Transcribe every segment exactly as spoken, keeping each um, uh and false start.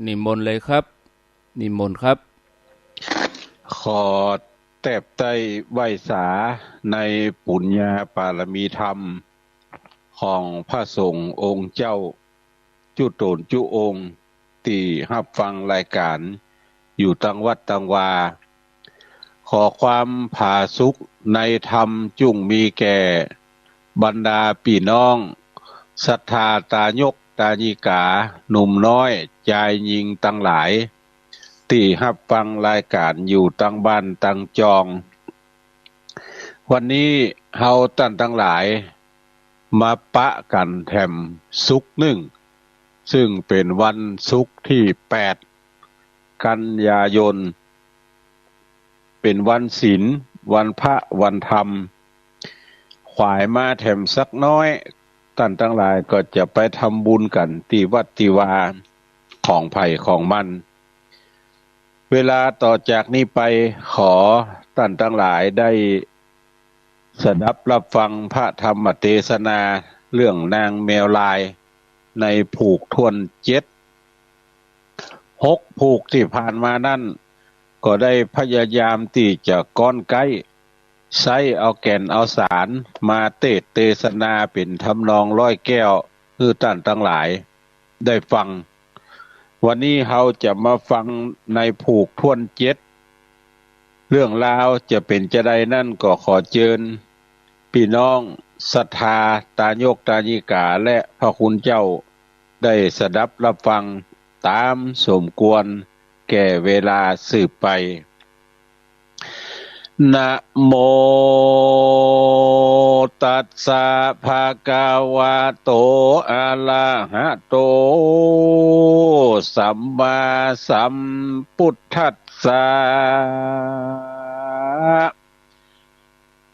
นิมนต์เลยครับ นิมนต์ครับ ขอแตบใต้ไหว้สาในปุญญาปารมีธรรมของพระสงฆ์องค์เจ้า จุ๊ต๋นจุ๊องค์ ตี้ฮับฟังรายก๋านอยู่ตังวัดตังวา ขอความผาสุกในธรรมจุ่งมีแก่บรรดาปี้น้องศรัทธาตายกตายิกา หนุ่มน้อยจายญิงตังหลาย ตี้ฮับฟังรายก๋านอยู่ตังบ้านตังจอง วันนี้เฮาต้านตังหลาย มาปะกั๋นแถมศุกร์นึ่ง ซึ่งเป๋นวันศุกร์ตี้แปด กันยายน เป๋นวันศีล วันพระ วันธรรม ขวายมาแถมสักน้อย ต้านตังหลายก็จะไปทำบุญกั๋นตี้วัดตี้วาของใผของมัน เวลาต่อจากนี้ไป ขอต้านตังหลายได้สดับฮับฟังพระธรรมเตสนาเรื่องนางแมวลาย ในผูกถ้วนเจ็ด หกผูกตี้ผ่านมานั้น ก็ได้พยายามตี้จะก๊อนไก๊ ใซ้เอาแก่นเอาสารมาเตสน์เตสนาเป๋นทำนองร้อยแก้ว หื้อต้านตังหลายได้ฟัง วันนี้เฮาจะมาฟังในผูกถ้วนเจ็ด เรื่องราวจะเป๋นจาใดนั้นก็ขอเจิญปี้น้องศรัทธาตายกตายิกาและพระคุณเจ้า ได้สดับฮับฟังต๋ามสมควรแก่เวลาสืบไป นะโมตัสสะภะคะวะโต อะระหะโต สัมมาสัมพุทธัสสะ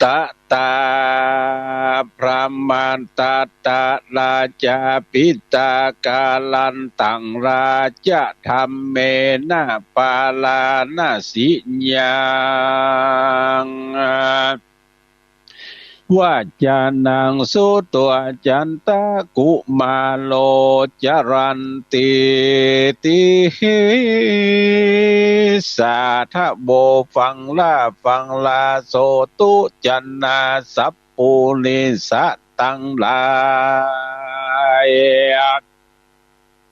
ตะตา พระมะตะตะ ราชาปิตากาลันตัง ราชะธัมเมนะ ปาราณสียัง วาจานัง สุตวา จันตะกุมาโร จรันติ ติหิ สาธะ โบ ฟังลา ฟังลา โสตุ จันนา สัพปุริสะตังหลาย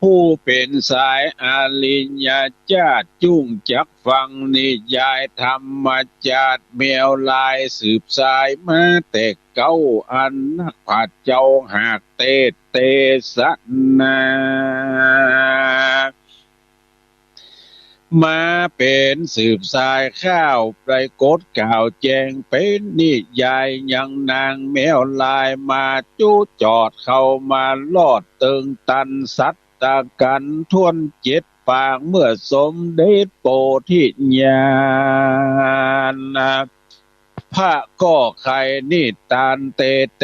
ผู้เป๋นสายอริยะจาติ จุ่งจักฟังนิยายธรรมจาติแมวลาย สืบสายมาแต่เก๊า อันนักปราชญ์เจ้าหากเตสน์เตสนา มาเป๋นสืบสายข้าว ได้กดกล่าวแจ้งเป๋นนิยาย ยังนางแมวลายมาจุ๊จอดเข้ามารอดเติงตันสัตตะกัณฑ์ถ้วนเจ็ดปาง เมื่อสมเด็จโพธิญาณ พระก็ไขนิทานเตเต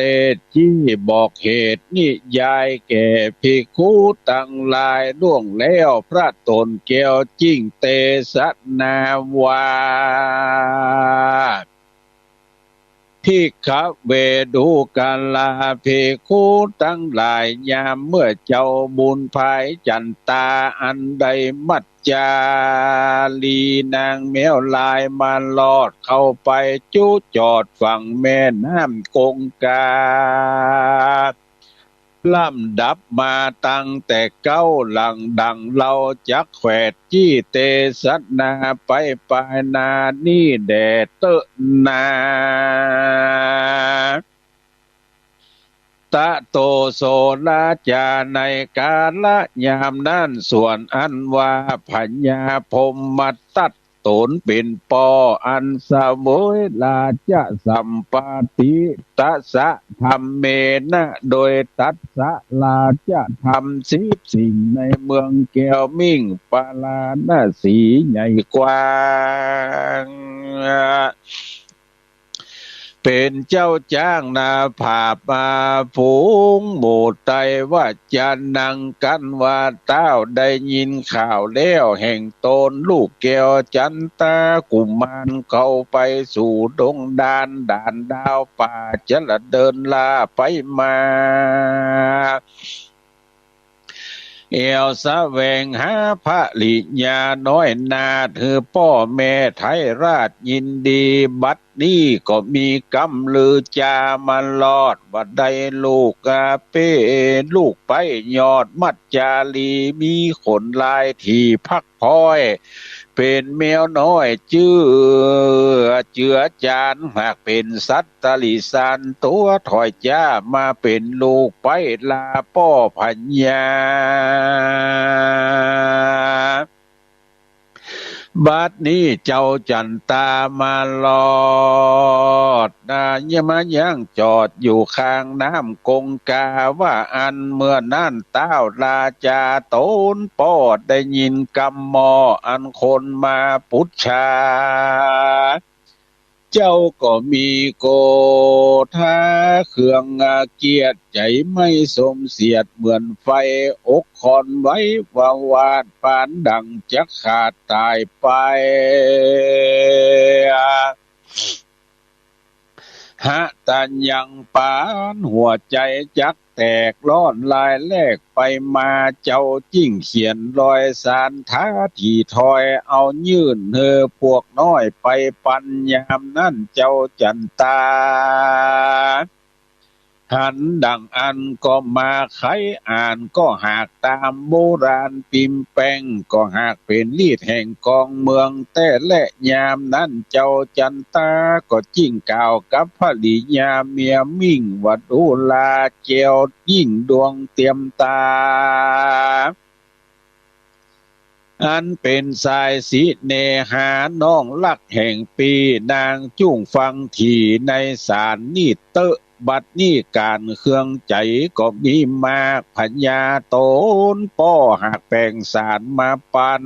จี้บอกเหตุนิยายแก่ภิกขุตังหลาย ล่วงแล้วพระโตนแก้วจึ่งเตสนาว่า ภิกขะเว ดูกราภิกขุตังหลาย ยามเมื่อเจ้าบุญภายจันตา อันได้มัจจารีนางแมวลายมารอดเข้าไปจุ๊จอดฝั่งแม่น้ำคงคา ลำดับมาตั้งแต่เก๊า หลังดังเฮาจักแขวด จี้เตสนาไปปายหน้านี้แด่เต๊อะนา ตะโต โส ราชา ในกาละยามนั้น ส่วนอันว่าพญาพรหมทัต ตนเป๋นป้ออันเสวยราชสัมปัตติ ทัสสะธัมเมนะ โดยทัสสะราชธรรมสิบสิ่งในเมืองแก้วมิ่งปาราณสีใหญ่กว้าง เป๋นเจ้าจ๊างนาผาบมา ฝูงหมู่ไตร วาจานัง กันว่าเต้าได้ยินข่าวแล้ว แห่งตนลูกแก้วจันตากุมาร เข้าไปสู่ดงดาน ด่านดาวป่า จะละเดินล่าไปมา แอ่วแสวงหาภริยาน้อยนาถ หื้อป้อแม่ไทยราชยินดี บัดนี้ก็มีกำลือจามารอด ว่าได้ลูกอาเป้ ลูกไปยอดมัจจารี มีขนลายถี่พัก พลอย เป๋นแมวน้อยจื้อเจือจาน หากเป๋นสัตว์ติริสารตั๋วถ้อยจ๊า มาเป๋นลูกไปลาป้อพญา บัดนี้เจ้าจันตามารอด นา มายังจอดอยู่ข้างน้ำกงกา ว่าอั้น เมื่อนั้น ต้าวราจาต๋นป้อได้ยินกำหม้ออันคนมาปุจฉา เจ้าก็มีโกธาเครื่องเกลียด ใจ๋ไม่สมเสียดเหมือนไฟ อกคอนไหววาวาด ปานดั่งจักขาดต๋ายไป หะตะยัง ปานหัวใจ๋จักแตก ร้อนลายแลกไปมา เจ้าจึ่งเขียนรอยสารถาถี่ถ้อย เอายื่นหื้อพวกน้อยไปปัน ยามนั้นเจ้าจันตา หันดั่งอั้นก็มาใค่อ่าน ก็หากต๋ามโบราณปิมแป๋ง ก็หากเป๋นลีดแห่งกองเมืองแต๊แล ยามนั้นเจ้าจันตาก็จึ่งกล่าวกับภริยาเมียมิ่ง ว่าดูราแก้วยิ่งดวงเตียมต๋า อันเป๋นสายเสน่หา น้องฮักแห่งปี้นาง จุ่งฟังถี่ในสารนี้เต๊อะ บัดนี้ก๋านเครื่องใจ๋ก็มีมาก พญาต๋นป้อหากแป๋งสารมาปัน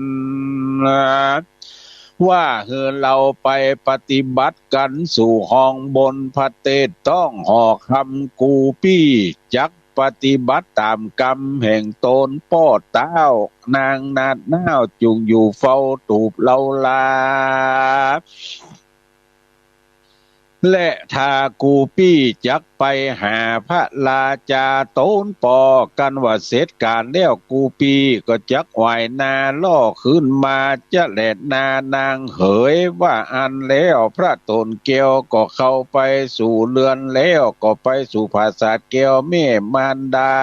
ว่าหื้อเฮาไปปฏิบัติกั๋น สู่ห้องบนพระเตศ ต้องหอคำ กูปี้จักปฏิบัติต๋ามกำแห่งต๋นป้อ ต้าวนางนาดน้าวจุ่งอยู่เฝ้าตูบเฮาลา และถ้ากูปี้จักไปหาพระราจาต๋นป้อ กันว่าเสร็จก๋านแล้ว กูปี้ก็จักไหว้หน้าล่อคืนมา จะแลหน้านางเหย ว่าอั้นแล้ว พระต๋นแก้วก็เข้าไปสู่เฮือนแล้ว ก็ไปสู่ปราสาทแก้วแม่มารดา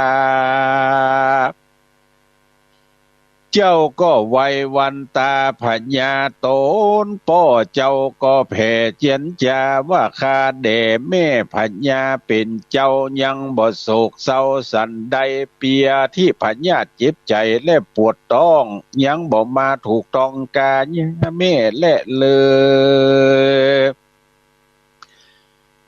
เจ้าก็ไหว้วันต๋าพญาต๋นป้อ เจ้าก็แผ่เจียรจาว่า ข้าแด่แม่พญาเป๋นเจ้า ยังบ่โศกเศร้าสันใด เปียที่พญาเจ็บใจ๋และปวดต๊อง ยังบ่มาถูกต้องกายาแม่แลเลย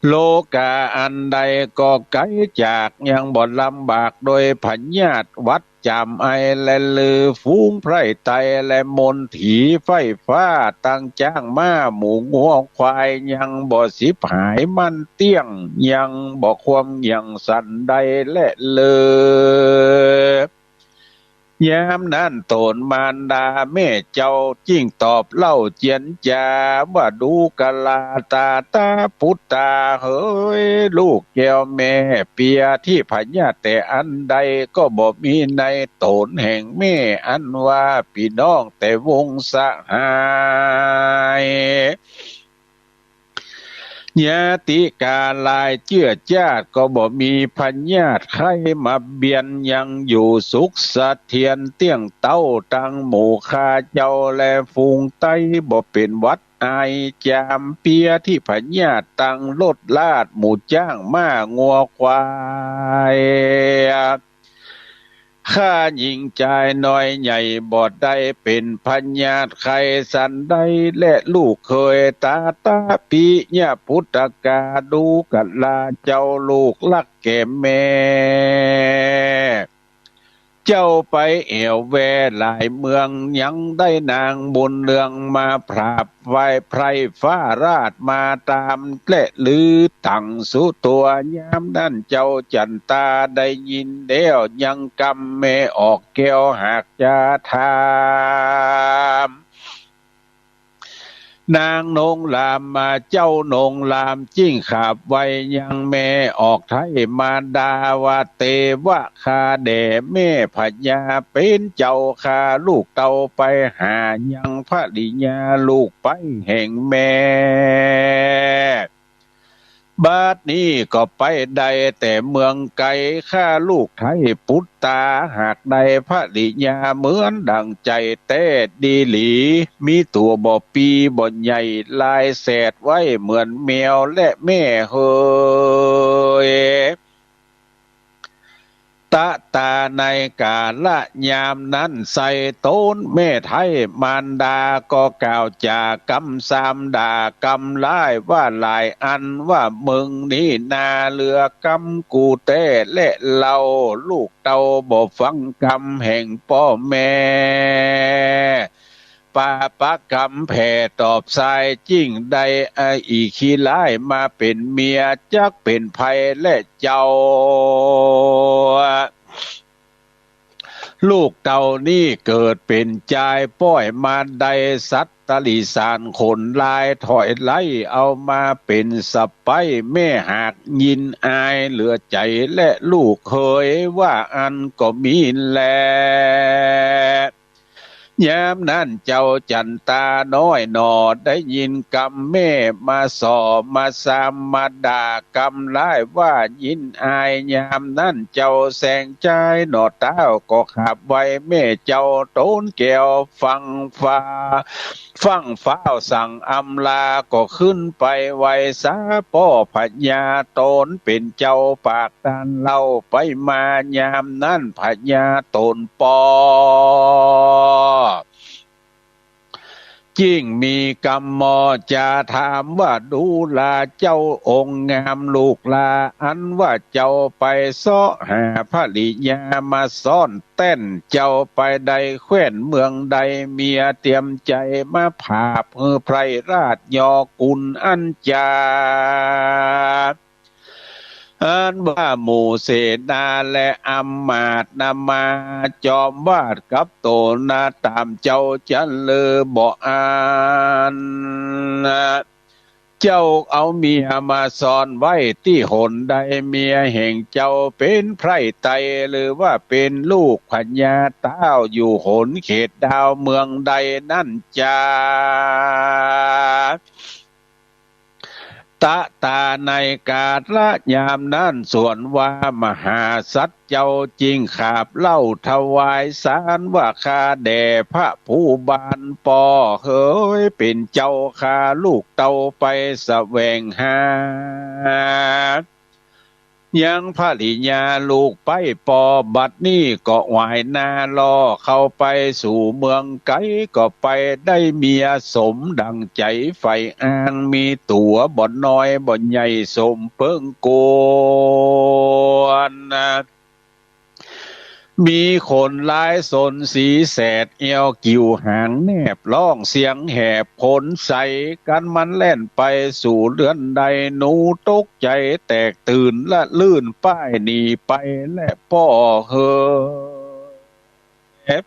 โรคาอันใดก็ไกลจาก ยังบ่ลำบากโดยพยาธิหวัดจามไอและลือ ฝูงไพร่ไตและมนถี ไฟฟ้าตังจ๊างม้าหมูงัวควาย ยังบ่สิบหายมันเตี้ยง ยังบ่คว่ำเยียงสันใดและเลย ยามนั้นต๋นมารดาแม่เจ้าจึ่งตอบเล่าเจียรจาว่า ดูกราตาตาปุตตาเหย ลูกแก้วแม่ เปียที่พยาธิแต่อันใดก็บ่มีในต๋นแห่งแม่ อันว่าปี้น้องแต่วงศ์สหาย ญาติกาหลายเจื้อจ้าดก็บ่มีพยาธิไข้มาเบียด ยังอยู่สุขเสถียรเตี้ยงเต๊า ตังหมู่ข้าเจ้าและฝูงไต บ่เป๋นหวัดไอจามเปียที่พยาธิ ตังรถราชหมูจ๊างม้างัวควาย ข้าหญิงจายน้อยใหญ่บ่ได้เป๋นพยาธิไข้สันใด และลูกเขยตาตาปิยปุตตกา ดูกราเจ้าลูกฮักแก่แม่ เจ้าไปแอ่วแว่หลายเมือง ยังได้นางบุญเรืองมาผาบไหว้ไพร่ฟ้าราชมาต๋าม และลือตังสุตัว ยามนั้นเจ้าจันตาได้ยินแล้ว ยังกำแม่ออกแก้วหากจะถาม นางนงรามมา เจ้านงรามจึงขาบไหว้ยังแม่ออกไท้มารดาว่า เตวะ ข้าแด่แม่พญาเป๋นเจ้าข้า ลูกเต้าไปหายังภริยาลูกไปแห่งแม่ บัดนี้ก็ไปได้แต่เมืองไก๋ ข้าลูกไท้ปุตตา หากได้ภริยาเหมือนดั่งใจ๋แต๊ดีหลี มีตั๋วบ่ปีบ่ใหญ่ ลายแสดไว้เหมือนแมวแลแม่เหย ตะตา ในกาละยามนั้นไส้ โตนแม่ไท้มารดาก็กล่าวจ๋ากำซามด่ากำฮ้ายว่าหลายอันว่า มึงนี้นาเหลือกำกูแต๊แลเล่า ลูกเต้าบ่ฟังกำแห่งป้อแม่ ปาปะกำแผ่ตอบสาย จึงได้อะอิขี้ฮ้ายมาเป๋นเมีย จักเป๋นใผแลเจ้า ลูกเต้านี้เกิดเป๋นจาย ป้อยมาได้สัตว์ตะหลิสารขนลาย ถอยไล่เอามาเป๋นสะใป๊ แม่หากยินอายเหลือใจ๋แล ลูกเหยว่าอั้นก็มีแล ยามนั้นเจ้าจั๋นตาน้อยหนอ ได้ยินกำแม่มาส่อมาซามมาด่ากำฮ้ายว่ายินอาย ยามนั้นเจ้าแสงจายหนอ เต้าก็ขาบไหว้แม่เจ้า โตนแก้วฟั่งฟ้า ฟั่งฟ้าวสั่งอำลา ก็ขึ้นไปไหว้สาป้อพญา โตนเป๋นเจ้าปากต้านเล่าไปมา ยามนั้นพญาต๋นป้อ จึงมีกำหมอจาถามว่า ดูราเจ้าองค์งามลูกหล้า อันว่าเจ้าไปเซาะหาภริยามาซ่อนแต้น เจ้าไปได้แคว่นเมืองใด เมียเตียมใจ๋มาผาบหื้อไพร่ราชยอกุลอั้นจา อันว่าหมู่เสนาและอำมาตย์นามา จอมวาทกับโตนาต๋ามเจ้าจันลือบ่อั้น เจ้าเอาเมียมาซ่อนไว้ตี้หนใด เมียแห่งเจ้าเป๋นไพร่ไตร หรือว่าเป๋นลูกพญาต้าวอยู่หนเขตดาวเมืองใดนั้นจา ตะตา ในกาละยามนั้น ส่วนว่ามหาสัตว์เจ้าจึงขาบเล่าถวายสารว่า ข้าแด่พระผู้บานป้อเหย เป๋นเจ้าข้าลูกเต้าไปแสวงหา ยังภริยาลูกไปป้อ บัดนี้ก็หวายหน้าล่อเข้าไปสู่เมืองไก๋ ก็ไปได้เมียสมดั่งใจ๋ใฝ่อ้าง มีตั๋วบ่น้อยบ่ใหญ่สมเปิงควร มีขนลายสนสีแสด เอี่ยวกิ่วหางแนบ ฮ้องเสียงแหบ ขนใส กันมันแล่นไปสู่เฮือนใด หนูตกใจ๋แตกตื่น ละลื่นป้ายหนีไปแลป้อเหย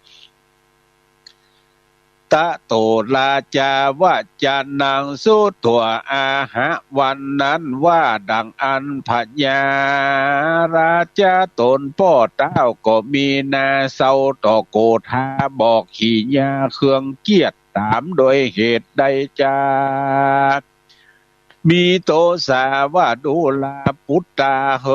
ตะโตราจาวจานัง สุตั๋วอาหะ วันนั้นว่าดั่งอั้น พญาราจาต๋นป้อเต้าก็มีหน้าเศร้าต่อโกธา บอกขีญาเครื่องเกียจ ถามโดยเหตุใดจา มีโตสาว่า ดูราปุตตาเห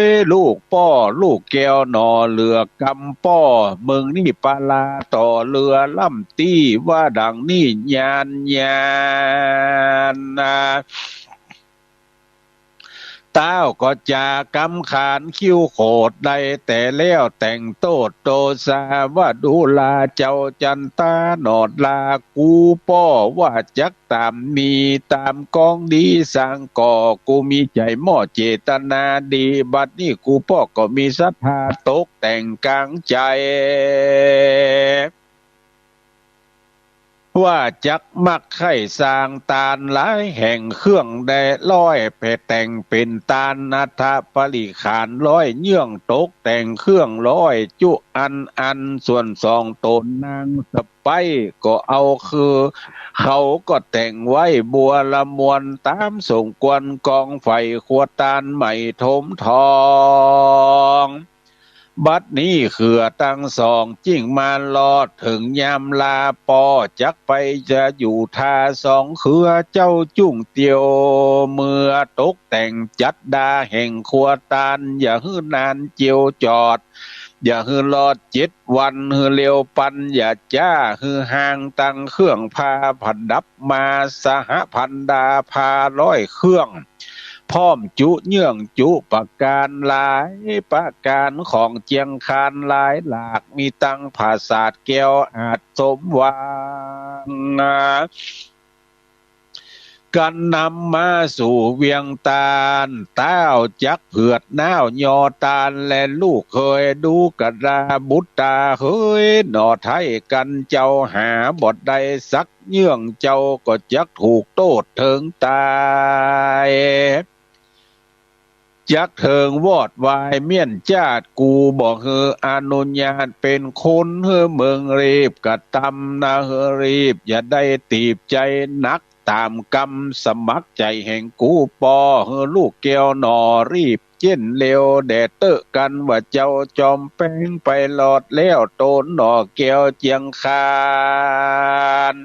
ย ลูกป้อลูกแก้วหนอ เหลือกำป้อมึงนี้ปราต่อเฮือล้ำตี้ ว่าดั่งนี้ ญาณ ญาณนา เต้าก็จ๋ากำขานคิ้วโขดได้แต่แล้วแต่งโต้ษ โตสาว่า ดูราเจ้าจันตาหนอ ลากูป้อว่าจักต๋ามมีต๋ามกองดีสังก่อ กูมีใจ๋หม้อเจตนาดี บัดนี้กูป้อก็มีศรัทธาตกแต่งกางใจ๋ ว่าจักมักใค่สร้างตานหลายแห่ง เครื่องได้ร้อยแผ่นแต่งเป๋นตาน อัฐปริขารร้อยเยื่อง ตกแต่งเครื่องร้อยจุอันอัน ส่วนสองต๋นนางสะใป๊ก็เอาคือ เขาก็แต่งไว้บัวละมวล ต๋ามสมควรกองไฟครัวตานใหม่ถมทอง บัดนี้เขือตังสองจึ่งมาลอดเถิงยามลา ป้อจักไปจะอยู่ทาสองเขือ เจ้าจุ่งเตียวเมือตกแต่งจัดดาแห่งครัวตาน อย่าหื้อนานเจียวจอด อย่าหื้อลอดเจ็ดวัน หื้อเร็วปันอย่าจ๊า หื้อห่างตังเครื่องพาผดับมา สหพันดาพาร้อยเครื่อง พร้อมจุเยื่องจุประก๋านหลายประก๋าน ของเจียงคานหลายหลาก มีตังผาสาทแก้วอาจสมหวัง กันนำมาสู่เวียงตาน เต้าจักเผือดน้าวยอตาน และลูกเขยดูกระดาบุตรต๋าเขย หน่อไท้กั๋นเจ้าหาบ่ได้สักเยื่อง เจ้าก็จักถูกโต้ษเถิงต๋าย จักเถิงวอดวายเมี้ยนจ้าด กูบ่หื้ออนุญาตเป๋นคนหื้อมึง รีบกระตำนะหื้อรีบ อย่าได้ตีบใจ๋นัก ต๋ามกำสมัครใจ๋แห่งกู ป้อหื้อลูกแก้วหน่อ รีบเจ๊นเร็วแด่เต๊อะ กันว่าเจ้าจอมแปงไปลอดแล้ว ต๋นหน่อแก้วเจียงคาน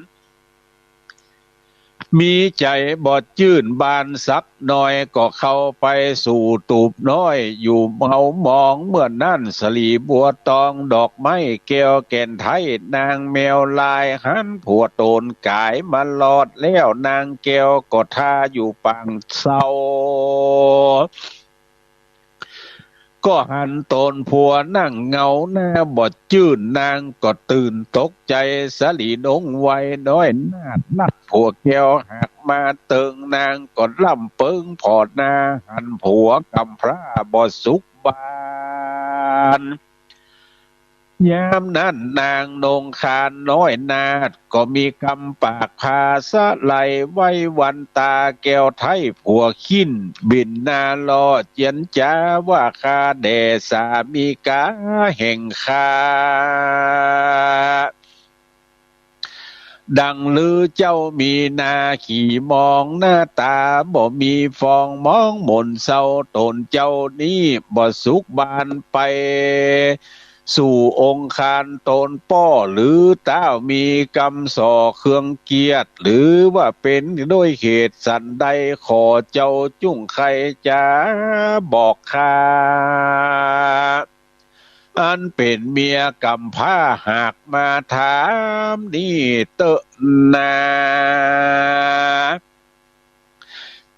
มีใจ๋บ่จื้นบานสักหน่อย ก็เข้าไปสู่ตูบน้อย อยู่เมามองเมื่อนั้น สลีบัวตองดอกไม้แก้วแก่นไท้ นางแมวลายหันผัวต๋นก๋ายมาลอดแล้ว นางแก้วก็ทาอยู่ปางเซา ก็หันต๋นผัวนั่งเหงาหน้าบ่จื้น นางก็ตื่นตกใจ๋ สลีนงไวน้อยนาดนัก ผัวแก้วหากมาเติง นางก็ล่ำเปิงผ่อหน้า หันผัวกำพร้าบ่สุขบาน ยามนั้นนางนงคานน้อยนาด ก็มีกำปากพาสะไหล ไหว้วันตาแก้วไท้ผัวคิ้น บิ่นหน้าล่อเจียนจ๋า ว่าข้าแด่สามีกาแห่งข้า ดังลือเจ้ามีหน้าขี้มอง หน้าต๋าบ่มีฟอง มองหม่นเซา ต๋นเจ้านี้บ่สุขบานไป สู่องค์คารต๋นป้อ หรือเต้ามีกำส่อเครื่องเกียรติ หรือว่าเป๋นด้วยเหตุสันใด ขอเจ้าจุ่งใค่จ๋าบอกข้า อันเป๋นเมียกำพร้าหากมาถามนี้เต๊อะนา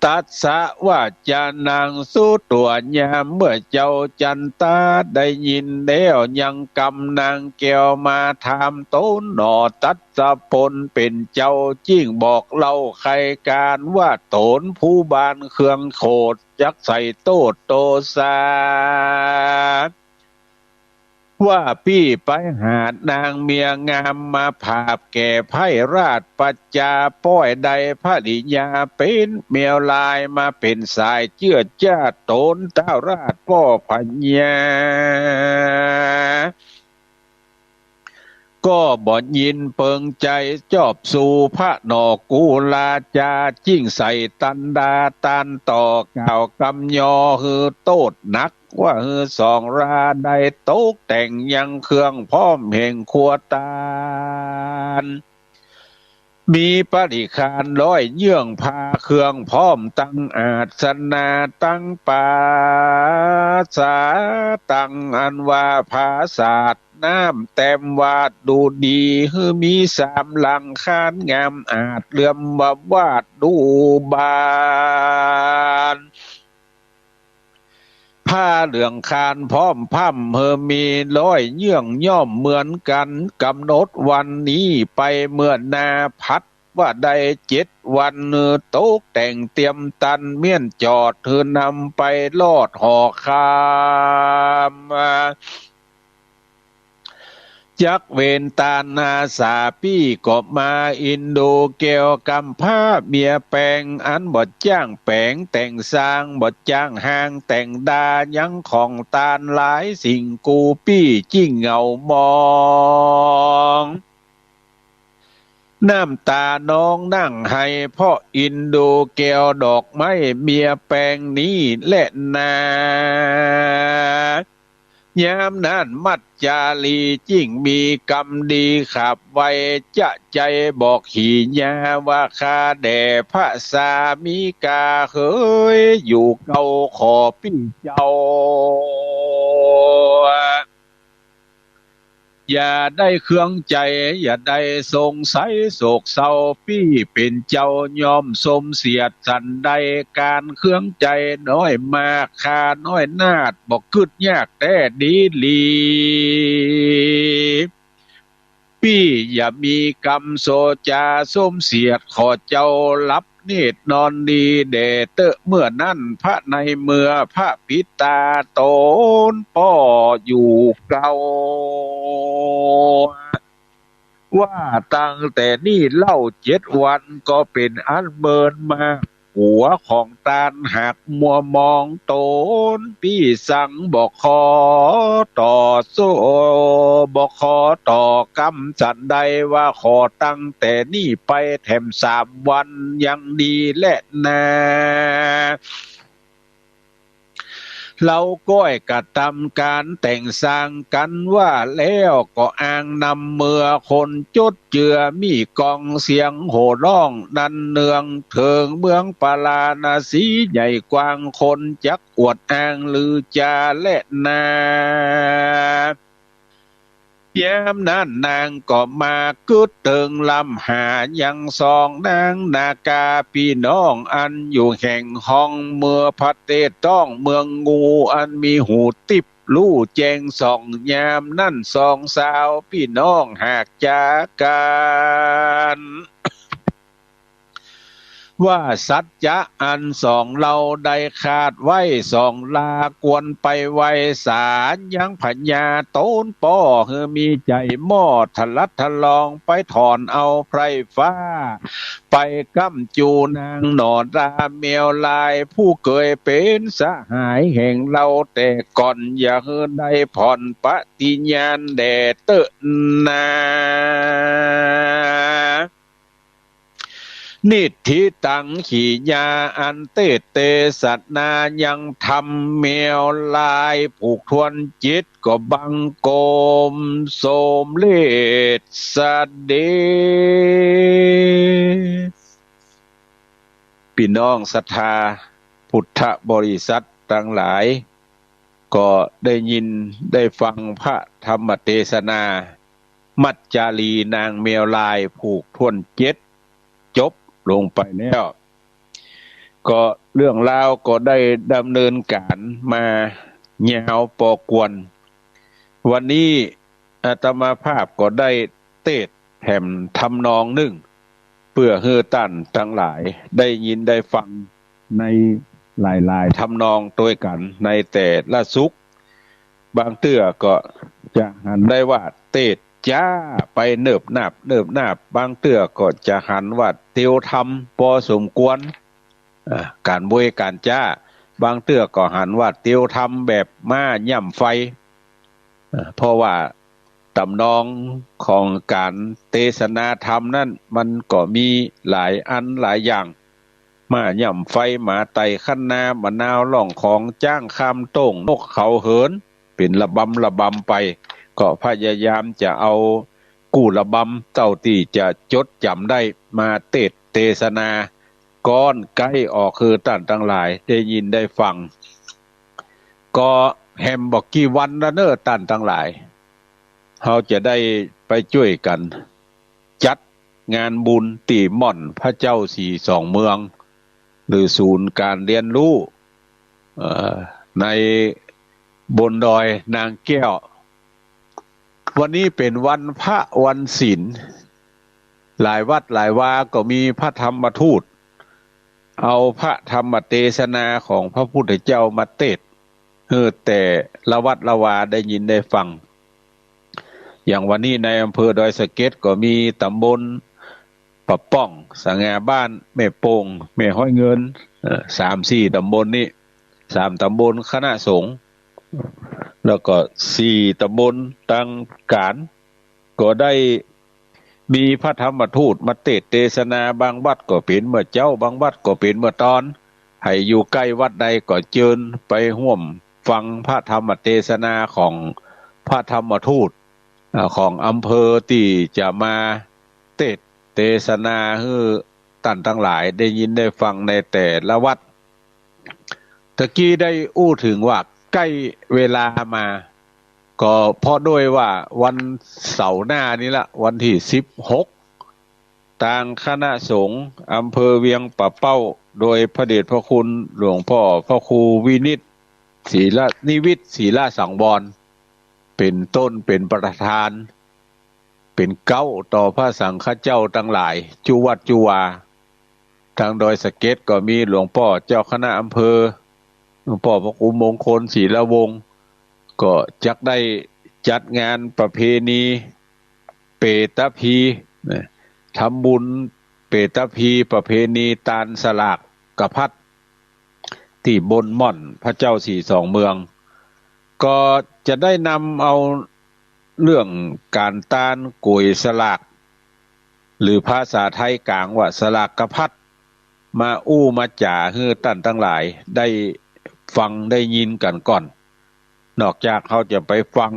ตัสสะ วาจานัง สุตั๋วยามเมื่อเจ้าจันตาได้ยินแล้ว ยังกำนางแก้วมาถามต๋นหน่อ ตัสสะ ผลเป๋นเจ้าจึ่งบอกเล่าใค่ก๋านว่า ต๋นผู้บานเครื่องโขด จักใส่โต้ษโตสา ว่าปี้ไปหานางเมียงามมาผาบแก่ใผราชปัจจา ป้อยได้ภริยาเป๋นแมวลาย มาเป๋นสายเจื้อจ้าต๋นเต้าราชป้อพญา ก็บ่ยินเปิงใจ๋ จอบสู่พระหน่อกุลาจา จึ่งใส่ตันดาตานต่อ กล่าวกำยอหื้อโต้ษหนัก ว่าหื้อสองราได้ตกแต่งยังเครื่องพร้อมแห่งครัวตาน มีปริขารร้อยเยื่อง ผ้าเครื่องพร้อมตังอาสนะ ตังปราสาท ตังอันว่าผาสาท น้ำแต้มวาดดูดี หื้อมีสามหลัง คานงามอาจเหลื่อมวาวาดดูบาน ผ้าเหลืองคานพร้อมพร่ำ หื้อมีร้อยเยื่องย่อมเหมือนกั๋น กำหนดวันนี้ไปเมื่อหน้า ผัดว่าได้เจ็ดวัน หื้อตกแต่งเตรียมตัน เมี้ยนจอด หื้อนำไปลอดหอคาม จักเว้นตานอาสาปี้ก็มา อินดูแก้วกำพร้าเมียแปง อันบ่จ้างแป๋งแต่งสร้าง บ่จ้างฮางแต่งดา ยังของตานหลายสิ่ง กูปี้จึงเหงามอง น้ำตานองนั่งไห้ เพราะอินดูแก้วดอกไม้เมียแปงนี้แลนา ยามนั้นมัจจารีจึงมีกำดีขับไว จะใจ๋บอกขีญาว่า ข้าแด่พระสามิกา เฮยอยู่เกาขอปี้เจ้า อย่าได้เคืองใจ๋ อย่าได้สงสัยโศกเศร้า ปี้เป๋นเจ้าย่อมสมเสียดสันใด ก๋านเคืองใจ๋น้อยมาก ข้าน้อยนาฏบ่กึ๊ดยากแต๊ดีหลี ปี้อย่ามีกำโสจาสมเสียด ขอเจ้าหลับเนตรนอนดีแด่เต๊อะ เมื่อนั้นพระในเมือพระปิดตาต๋นป้ออยู่เกา ว่าตั้งแต่นี้เล่าเจ็ดวันก็เป๋นอันเมินมา หัวของตานหากมัวมองต๋นปี้สัง บ่ขอต่อสู้ บ่ขอต่อกำสันใด ว่าขอตั้งแต่นี้ไปแถมสามวันยังดีแลนา เฮาก้อยกระตำก๋านแต่งสร้างกั๋นว่าแล้ว ก็อ้างนำเมือคนจดเจือ มีก้องเสียงโห่ร้องนันเนือง เถิงเมืองปาราณสีใหญ่กว้าง คนจักอวดอ้างลือจาแลนา ยามนั้นนางก็มากึ๊ดเถิงลำหา ยังสองนางนาคาปี้น้อง อันอยู่แห่งห้องเมือพระเตศต้องเมืองงู อันมีหูติ๊บ ฮู้แจ้งส่อง ยามนั้นสองสาวปี้น้องหากจากั๋น ว่าสัจจะอันสองเฮาได้ขาดไว้ สองลาควรไปไหว้ศาล ยังพญาต๋นป้อหื้อมีใจ๋หม้อ ทะลัดทะลองไปถอนเอาไพร่ฟ้า ไปก้ำจู๋นางหน่อราแมวลาย ผู้เกยเป๋นสหายแห่งเฮาแต่ก่อน อย่าหื้อได้ผ่อนปฏิญาณแด่เต๊อะนา นิทธิตัง ขีญาอันเตศน์เตสนายังธรรมแมวลายผูกถ้วนจิต ก็บังคมสมเร็จเสด็จ ปี้น้องศรัทธาพุทธบริษัทตังหลาย ก็ได้ยินได้ฟังพระธรรมเตสนา มัจจารีนางแมวลายผูกถ้วนเจ็ด จบลงไปแล้ว ก็เรื่องราวก็ได้ดำเนินก๋านมายาวปอควร วันนี้อาตมาภาพก็ได้เตสน์แถมทำนองนึ่ง เปื้อหื้อต้านตังหลายได้ยินได้ฟังในหลายๆ ทำนองตวยกั๋นในแต่ละสุข บางเตื้อก็จะหันได้ว่าเตสน์จ๊าไปเนิบนาบเนิบนาบ บางเตื้อก็จะหันว่าเตียวทำปอสมควร อ่า ก๋านเวยก๋านจ๊า บางเตื้อก็หันว่าเตียวทำแบบม้าย่ำไฟ อ่า เพราะว่าต๋ำนองของก๋านเตสนาธรรมนั้นมันก็มีหลายอันหลายอย่าง ม้าย่ำไฟ หมาไต่คันนา มะนาวล่องของ จ๊างข้ามโต้ง นกเขาเหิน เป๋นระบำระบำไป ก็พยายามจะเอากู้ระบำเต้าตี้จะจดจ๋ำได้มาเตสน์เตสนา ก้อนใก้ออกหื้อต้านตังหลายได้ยินได้ฟัง ก็แหมบ่กี่วันละเน่อต้านตังหลาย เฮาจะได้ไปจ้วยกั๋นจัดงานบุญตี้ม่อนพระเจ้าสี่สองเมือง หรือศูนย์การเรียนรู้ เอ่อ ในบนดอยนางแก้ว วันนี้เป๋นวันพระวันศีล หลายวัดหลายวาก็มีพระธรรมทูต เอาพระธรรมเตสนาของพระพุทธเจ้ามาเตสน์ หื้อแต่ละวัดละวาได้ยินได้ฟัง อย่างวันนี้ในอำเภอดอยสะเก็ดก็มีตำบลป่าป้อง สง่าบ้าน แม่โป่ง แม่ฮ้อยเงิน เอ่อ สามสี่ตำบลนี้ สามตำบลคณะสงฆ์ แล้วก็สี่ตำบลตังก๋าน ก็ได้มีพระธรรมทูตมาเตสน์เตสนา บางวัดก็เป๋นเมื่อเจ๊า บางวัดก็เป๋นเมื่อตอน ใผอยู่ใก้วัดใดก็เจิญไปฮ่วมฟังพระธรรมเตสนาของพระธรรมทูต อ่า ของอำเภอตี้จะมาเตสน์เตสนาหื้อต้านตังหลายได้ยินได้ฟังในแต่ละวัด ตะกี้ได้อู้เถิงว่าใก้เวลามา ก็เพราะด้วยว่าวันเสาร์หน้านี้ละ วันตี้สิบหก ตางคณะสงฆ์อำเภอเวียงป่าเป้า โดยพระเดชพระคุณหลวงพ่อพระครูวินิจ ศีลนิวิต ศีลสังวร เป๋นต้น เป๋นประธาน เป๋นเก๊าต่อพระสังฆเจ้าตังหลาย จุวัดจุวา ตางดอยสะเก็ดก็มีหลวงป้อเจ้าคณะอำเภอ หลวงป้อพระครูมงคล ศีลวงศ์ ก็จักได้จัดงานประเพณีเปตพีนะ ทำบุญเปตพี ประเพณีตานสลากกภัตติ์ ตี้บนม่อนพระเจ้าสี่สองเมือง ก็จะได้นำเอาเรื่องก๋านตานก๋วยสลาก หรือภาษาไทยก๋างว่าสลากกภัตติ์ มาอู้มาจ๋าหื้อต้านตังหลายได้ฟังได้ยินกั๋นก่อน นอกจากเฮาจะไปฟัง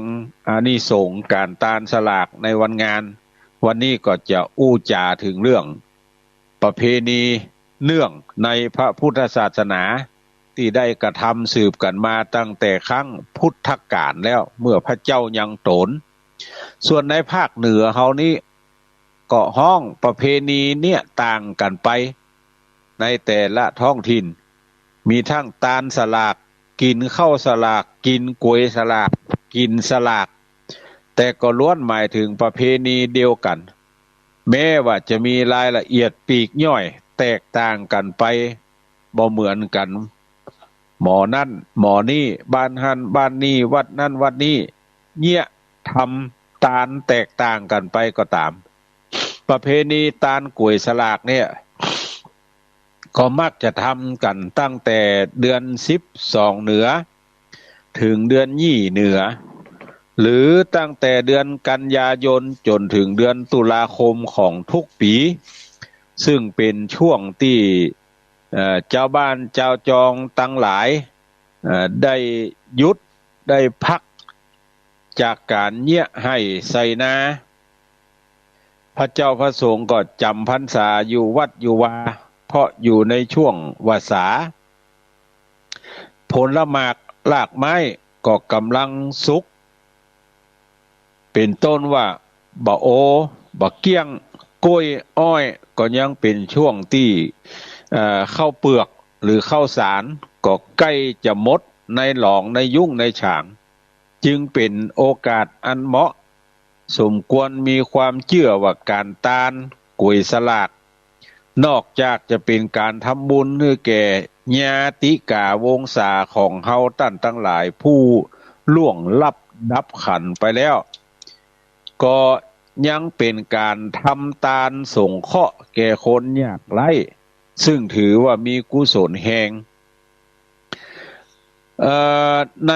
อานิสงส์ก๋านตานสลากในวันงาน วันนี้ก็จะอู้จ๋าเถิงเรื่องประเพณีเนื่องในพระพุทธศาสนา ตี้ได้กระทำสืบกั๋นมาตั้งแต่ครั้งพุทธกาลแล้ว เมื่อพระเจ้ายังโตน ส่วนในภาคเหนือเฮานี้ ก็ฮ้องประเพณีเนี้ยต่างกั๋นไป ในแต่ละท้องถิ่น มีตึงตานสลาก กิ๋นข้าวสลาก กิ๋นก๋วยสลาก กิ๋นสลาก แต่ก็ล้วนหมายเถิงประเพณีเดียวกั๋น แม้ว่าจะมีรายละเอียดปลีกย่อยแตกต่างกั๋นไป บ่เหมือนกั๋น หมอนั้นหมอนี้ บ้านหั้นบ้านนี้ วัดนั้นวัดนี้ เยียะทำตานแตกต่างกั๋นไปก็ต๋าม ประเพณีตานก๋วยสลากเนี่ย ก็มักจะทำกั๋นตั้งแต่เดือนสิบสองเหนือ เถิงเดือนยี่เหนือ หรือตั้งแต่เดือนกันยายนจ๋นเถิงเดือนตุลาคมของทุกปี๋ ซึ่งเป๋นช่วงตี้ เอ่อ จาวบ้านจาวจองตังหลาย เอ่อ ได้หยุดได้พักจากก๋านเยียะไฮ่ไถนา พระเจ้าพระสงฆ์ก็จ๋ำพรรษาอยู่วัดอยู่วา เพราะอยู่ในช่วงวาสา ผลหมากรากไม้ก็ก่ำลังสุก เป๋นต้นว่าบ่าโอ บ่าเกี้ยง ก๊วย อ้อย ก็ยังเป๋นช่วงตี้ เอ่อ ข้าวเปือกหรือข้าวสารก็ใก้จะหมดในหลองในยุ้งในฉาง จึงเป๋นโอกาสอันเหมาะ สมควรมีความเจื้อว่าก๋านตานก๋วยสลาก นอกจากจะเป๋นก๋านทำบุญหื้อแก่ญาติกาวงศาของเฮาต้านตังหลายผู้ล่วงลับดับขันธ์ไปแล้ว ก็ยังเป๋นก๋านทำตานสงเคราะห์แก่คนยากไร้ ซึ่งถือว่ามีกุศลแฮง เอ่อ ใน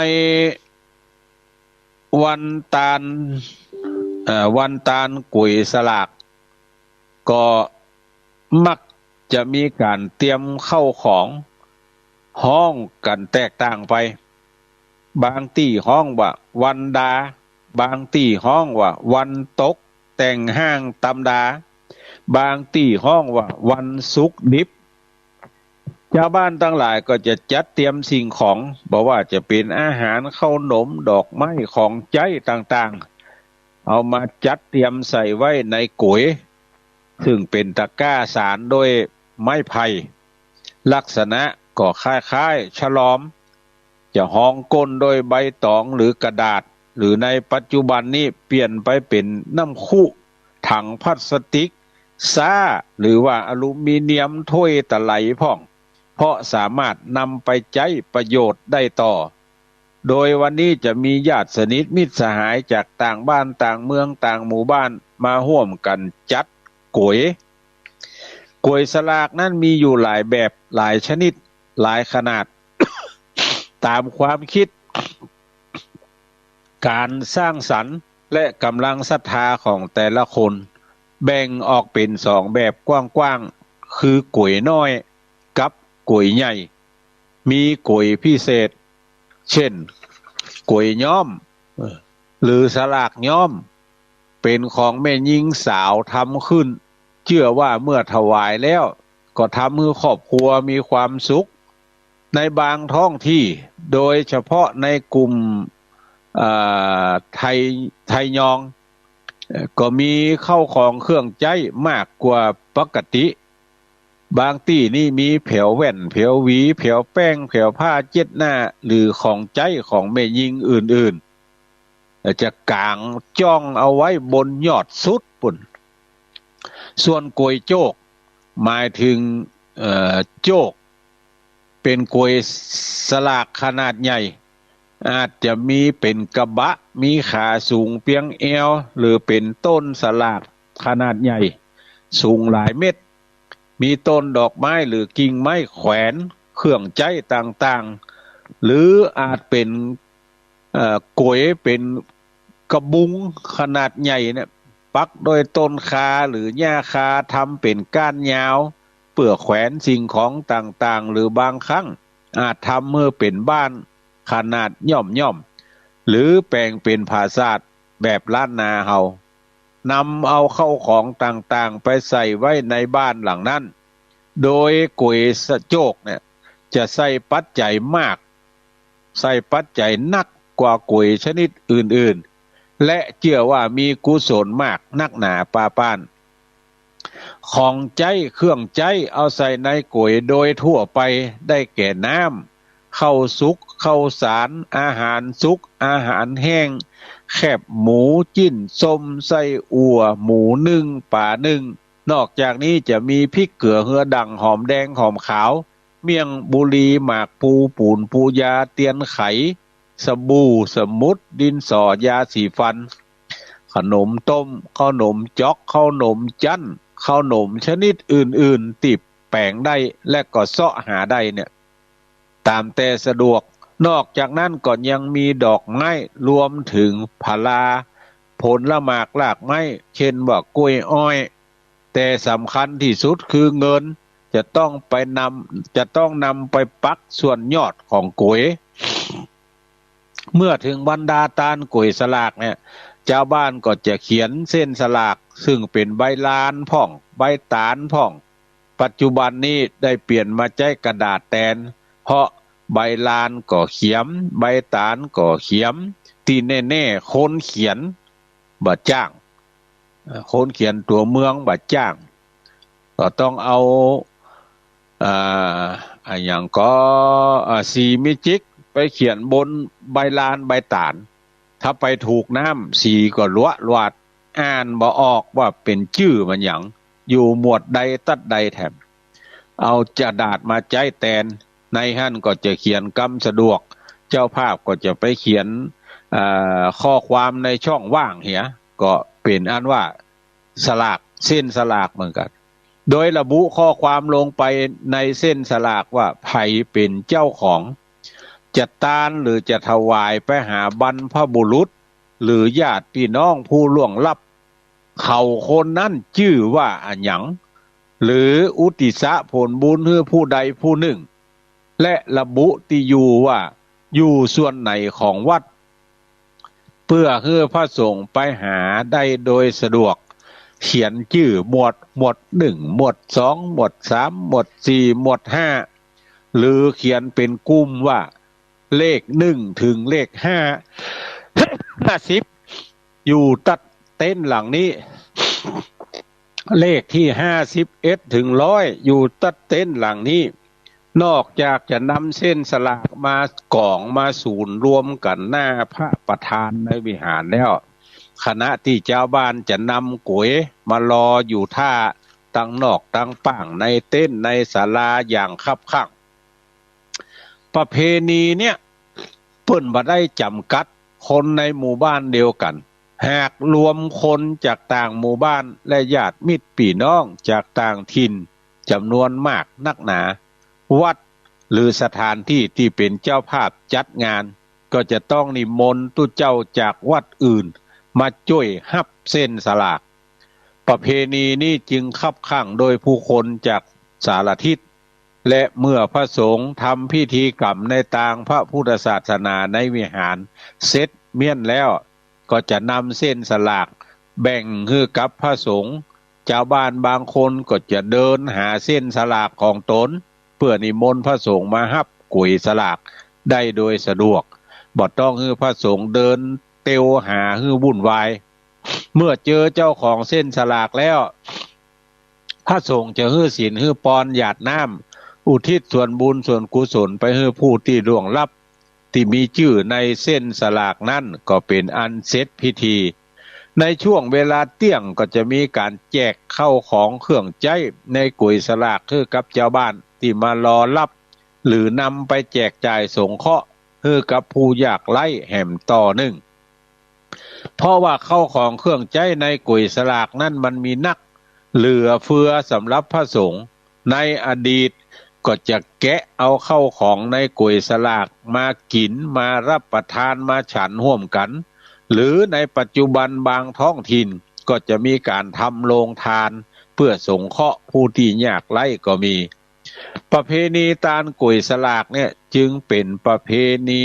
วันตาน เอ่อ วันตานก๋วยสลาก ก็มักจะมีก๋านเตรียมเข้าของ ฮ้องกั๋นแตกต่างไป บางตี้ฮ้องว่าวันดา บางตี้ฮ้องว่าวันตกแต่งฮ้างตำดา บางตี้ฮ้องว่าวันสุกดิบ จาวบ้านตังหลายก็จะจัดเตรียมสิ่งของ บ่ว่าจะเป๋นอาหาร ข้าวหนม ดอกไม้ ของใจ๊ต่างๆ เอามาจัดเตรียมใส่ไว้ในก๋วย ซึ่งเป๋นตะกร้าสานด้วยไม้ไผ่ ลักษณะก็คล้ายๆ ฉลอม จะฮองก้นด้วยใบตองหรือกระดาษ หรือในปัจจุบันนี้เปลี่ยนไปเป๋นน้ำคุ ถังพลาสติก ซ้า หรือว่าอลูมิเนียมถ้วยตะไลพ่อง เพราะสามารถนำไปใจ๊ประโยชน์ได้ต่อ โดยวันนี้จะมีญาติสนิทมิตรสหายจากต่างบ้านต่างเมืองต่างหมู่บ้านมาฮ่วมกั๋นจัดก๋วย ก๋วยสลากนั้นมีอยู่หลายแบบหลายชนิดหลายขนาด ต๋ามความกึ๊ด ก๋านสร้างสรรค์และก๋ำลังศรัทธาของแต่ละคน แบ่งออกเป๋นสองแบบกว้างๆ คือก๋วยน้อยกับก๋วยใหญ่ มีก๋วยพิเศษ เจ้น ก๋วยย้อม เอ่อ หรือสลากย้อม เป๋นของแม่ญิงสาวทำขึ้น เจื้อว่าเมื่อถวายแล้ว ก็ทำหื้อครอบครัวมีความสุข ในบางท้องตี้ โดยเฉพาะในกลุ่ม อ่า ไทย ไทยยอง เอ่อ ก็มีเข้าของเครื่องใจ๊มากกว่าปกติ บางตี้นี่มีแผวแว่น แผวหวี แผวแป้ง แผวผ้าเจ๊ดหน้า หรือของใจ๊ของแม่ญิงอื่นๆ จะก๋างจ้องเอาไว้บนยอดสุดปู้น ส่วนก๋วยโจ๊ก หมายเถิง เอ่อ โจ๊ก เป๋นก๋วยสลากขนาดใหญ่ อาจจะมีเป๋นกระบะ มีขาสูงเปียงแอว หรือเป๋นต้นสลากขนาดใหญ่ สูงหลายเมตร มีต้นดอกไม้หรือกิ่งไม้แขวน เครื่องใจ๊ต่างๆ หรืออาจเป๋น เอ่อ ก๋วยเป๋นกระบุงขนาดใหญ่เนี่ย ปักโดยต้นคาหรือหญ้าคา ทำเป๋นก้านยาว เปื้อแขวนสิ่งของต่างๆ หรือบางครั้งอาจทำหื้อเป๋นบ้านขนาดย่อมๆ หรือแป๋งเป๋นผาสาทแบบล้านนาเฮา นำเอาเข้าของต่างๆ ไปใส่ไว้ในบ้านหลังนั้น โดยก๋วยโจ๊กเนี่ย จะใส่ปัจจัยมาก ใส่ปัจจัยนักกว่าก๋วยชนิดอื่นๆ และเจื้อว่ามีกุศลมากนักหนาปาป้าน ของใจ๊เครื่องใจ๊เอาใส่ในก๋วยโดยทั่วไปได้แก่น้ำ ข้าวสุก ข้าวสาร อาหารสุก อาหารแห้ง แคบหมู จิ๊นส้ม ไส้อั่ว หมูนึ่ง ป๋านึ่ง นอกจากนี้จะมีพริก เกลือ เฮือดั่ง หอมแดง หอมขาว เมี่ยง บุหรี่ หมากพลู ปู๋นปู๋ยา เตียนไข สบู่ สมุด ดินสอ ยาสีฟัน ขนมต้ม ข้าวหนมจ๊อก ข้าวหนมจั๊น ข้าวหนมชนิดอื่นๆ ตี้แป๋งได้และก็เซาะหาได้เนี่ย ต๋ามแต่สะดวก นอกจากนั้นก็ยังมีดอกไม้ รวมเถิงผลา ผลหมากรากไม้ เจ้นว่าก๋วยอ้อย แต่สำคัญตี้สุดคือเงิน จะต้องไปนำ จะต้องนำไปปักส่วนยอดของก๋วย เมื่อเถิงบรรดาตานก๋วยสลากเนี่ย จาวบ้านก็จะเขียนเส้นสลาก ซึ่งเป๋นใบลานพ่อง ใบต๋าลพ่อง ปัจจุบันนี้ได้เปลี่ยนมาใจ๊กระดาษแตน เพราะใบลานก็เขียม ใบต๋าลก็เขียม ตี้แน่ๆ คนเขียนบ่จ้าง เอ่อ คนเขียนตั๋วเมืองบ่จ้าง ก็ต้องเอา อ่า อะหยังก็ อ่า สีเมจิกไปเขียนบนใบลานใบต๋าล ถ้าไปถูกน้ำ สีก็หลัวหลวด อ่านบ่ออกว่าเป๋นจื้อมันหยัง อยู่หมวดใดตั๊ดใดแถม เอากระดาษมาใจ๊แตน ในหั้นก็จะเขียนกำสะดวก เจ้าภาพก็จะไปเขียน อ่า ข้อความในช่องว่างเหีย ก็เป๋นอันว่าสลาก เส้นสลากเหมือนกั๋น โดยระบุข้อความลงไปในเส้นสลากว่าใผเป๋นเจ้าของ จะตานหรือจะถวายไปหาบรรพบุรุษ หรือญาติพี่น้องผู้ล่วงลับ เขาคนนั้นจื้อว่าอะหยัง หรืออุทิศผลบุญหื้อผู้ใดผู้นึ่ง และระบุตี้อยู่ว่าอยู่ส่วนไหนของวัด เปื้อหื้อพระสงฆ์ไปหาได้โดยสะดวก เขียนจื้อหมวด หมวดนึ่ง หมวดสอง หมวดสาม หมวดสี่ หมวดห้า หรือเขียนเป๋นกลุ่มว่าเลขนึ่งเถิงเลขห้า ห้าสิบ อยู่ตั๊ดเต็นท์หลังนี้ เลขตี้ห้าสิบเอ็ดเถิงร้อย อยู่ตั๊ดเต็นท์หลังนี้ นอกจากจะนำเส้นสลากมากองมาศูนย์รวมกั๋นหน้าพระประธานในวิหารแล้ว ขณะตี้จาวบ้านจะนำก๋วยมารออยู่ท่าตังนอกตังป้างในเต็นท์ในศาลาอย่างคับคั่ง ประเพณีเนี่ย เปิ้นบ่ได้จ๋ำกัดคนในหมู่บ้านเดียวกั๋น หากรวมคนจากต่างหมู่บ้านและญาติมิตรปี้น้องจากต่างถิ่นจ๋ำนวนมากนักหนา วัดหรือสถานตี้ตี้เป๋นเจ้าภาพจัดงาน ก็จะต้องนิมนต์ตุ๊เจ้าจากวัดอื่นมาจ้วยฮับเส้นสลาก ประเพณีนี้จึงคับขั่งโดยผู้คนจากสารทิศ และเมื่อพระสงฆ์ทำพิธีกรรมในตางพระพุทธศาสนาในวิหารเสร็จเมี้ยนแล้ว ก็จะนำเส้นสลากแบ่งหื้อกับพระสงฆ์ จาวบ้านบางคนก็จะเดินหาเส้นสลากของตน เปื้อนิมนต์พระสงฆ์มาฮับก๋วยสลากได้โดยสะดวก บ่ต้องหื้อพระสงฆ์เดินเตียวหาหื้อวุ่นวาย เมื่อเจอเจ้าของเส้นสลากแล้ว พระสงฆ์จะหื้อศีลหื้อปอนหยาดน้ำ อุทิศส่วนบุญส่วนกุศลไปหื้อผู้ตี้ล่วงลับ ตี้มีจื้อในเส้นสลากนั้น ก็เป๋นอันเสร็จพิธี ในช่วงเวลาเตี้ยงก็จะมีก๋านแจกเข้าของเครื่องใจ๊ในก๋วยสลากหื้อกับจาวบ้านตี้มารอฮับ หรือนำไปแจกจ่ายสงเคราะห์หื้อกับผู้ยากไร้แหมต่อนึ่ง เพราะว่าเข้าของเครื่องใจ๊ในก๋วยสลากนั้นมันมีนักเหลือเฟือสำหรับพระสงฆ์ ในอดีตก็จะแกะเอาเข้าของในก๋วยสลากมากิ๋นมาฮับประทานมาฉันฮ่วมกั๋น หรือในปัจจุบันบางท้องถิ่นก็จะมีก๋านทำโรงทานเปื้อสงเคราะห์ผู้ตี้ยากไร้ก็มี ประเพณีตานก๋วยสลากเนี่ยจึงเป๋นประเพณี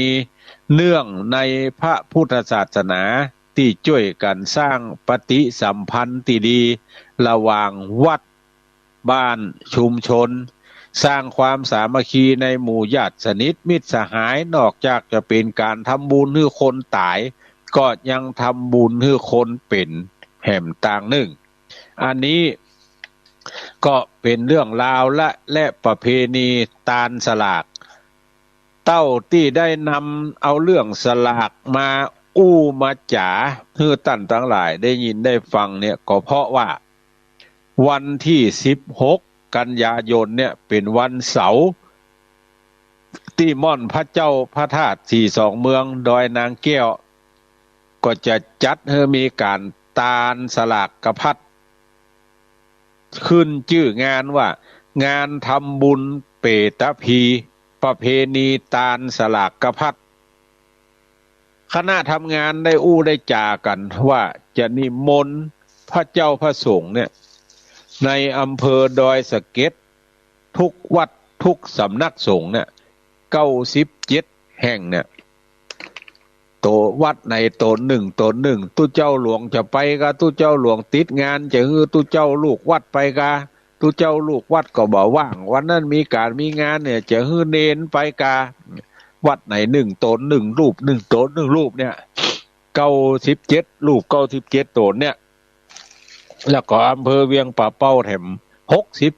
เนื่องในพระพุทธศาสนาตี้จ้วยกั๋นสร้างปฏิสัมพันธ์ตี้ดีระหว่างวัด บ้าน ชุมชน สร้างความสามัคคีในหมู่ญาติสนิทมิตรสหาย นอกจากจะเป๋นก๋านทำบุญหื้อคนต๋าย ก็ยังทำบุญหื้อคนเป๋นแหมตางนึ่ง อันนี้ก็เป๋นเรื่องราวและ และประเพณีตานสลาก เต้าตี้ได้นำเอาเรื่องสลากมาอู้มาจ๋าหื้อต้านตังหลายได้ยินได้ฟังเนี่ย ก็เพราะว่าวันตี้สิบหกกันยายนเนี่ยเป๋นวันเสาร์ ตี้ม่อนพระเจ้าพระธาตุสี่สองเมืองดอยนางแก้ว ก็จะจัดหื้อมีก๋านตานสลากกะพัด ขึ้นจื้องานว่างานทำบุญเปตภี ประเพณีตานสลากกะพัด คณะทำงานได้อู้ได้จ๋ากั๋นว่าจะนิมนต์พระเจ้าพระสงฆ์เนี่ย ในอำเภอดอยสะเก็ด ทุกวัดทุกสำนักสงฆ์เนี่ย เก้าสิบเจ็ดแห่งเนี่ย โตวัดไหนโตนึ่ง โตนึ่ง ตุ๊เจ้าหลวงจะไปกา ตุ๊เจ้าหลวงติดงาน จะหื้อตุ๊เจ้าลูกวัดไปกา ตุ๊เจ้าลูกวัดก็บ่ว่าง วันนั้นมีก๋านมีงานเนี่ย จะหื้อเณรไปกา วัดไหนนึ่งโตนึ่งรูป นึ่งโตนึ่งรูปเนี่ย เก้าสิบเจ็ดรูป เก้าสิบเจ็ดโตเนี่ย แล้วก็อำเภอเวียงป่าเป้าแถม หกสิบ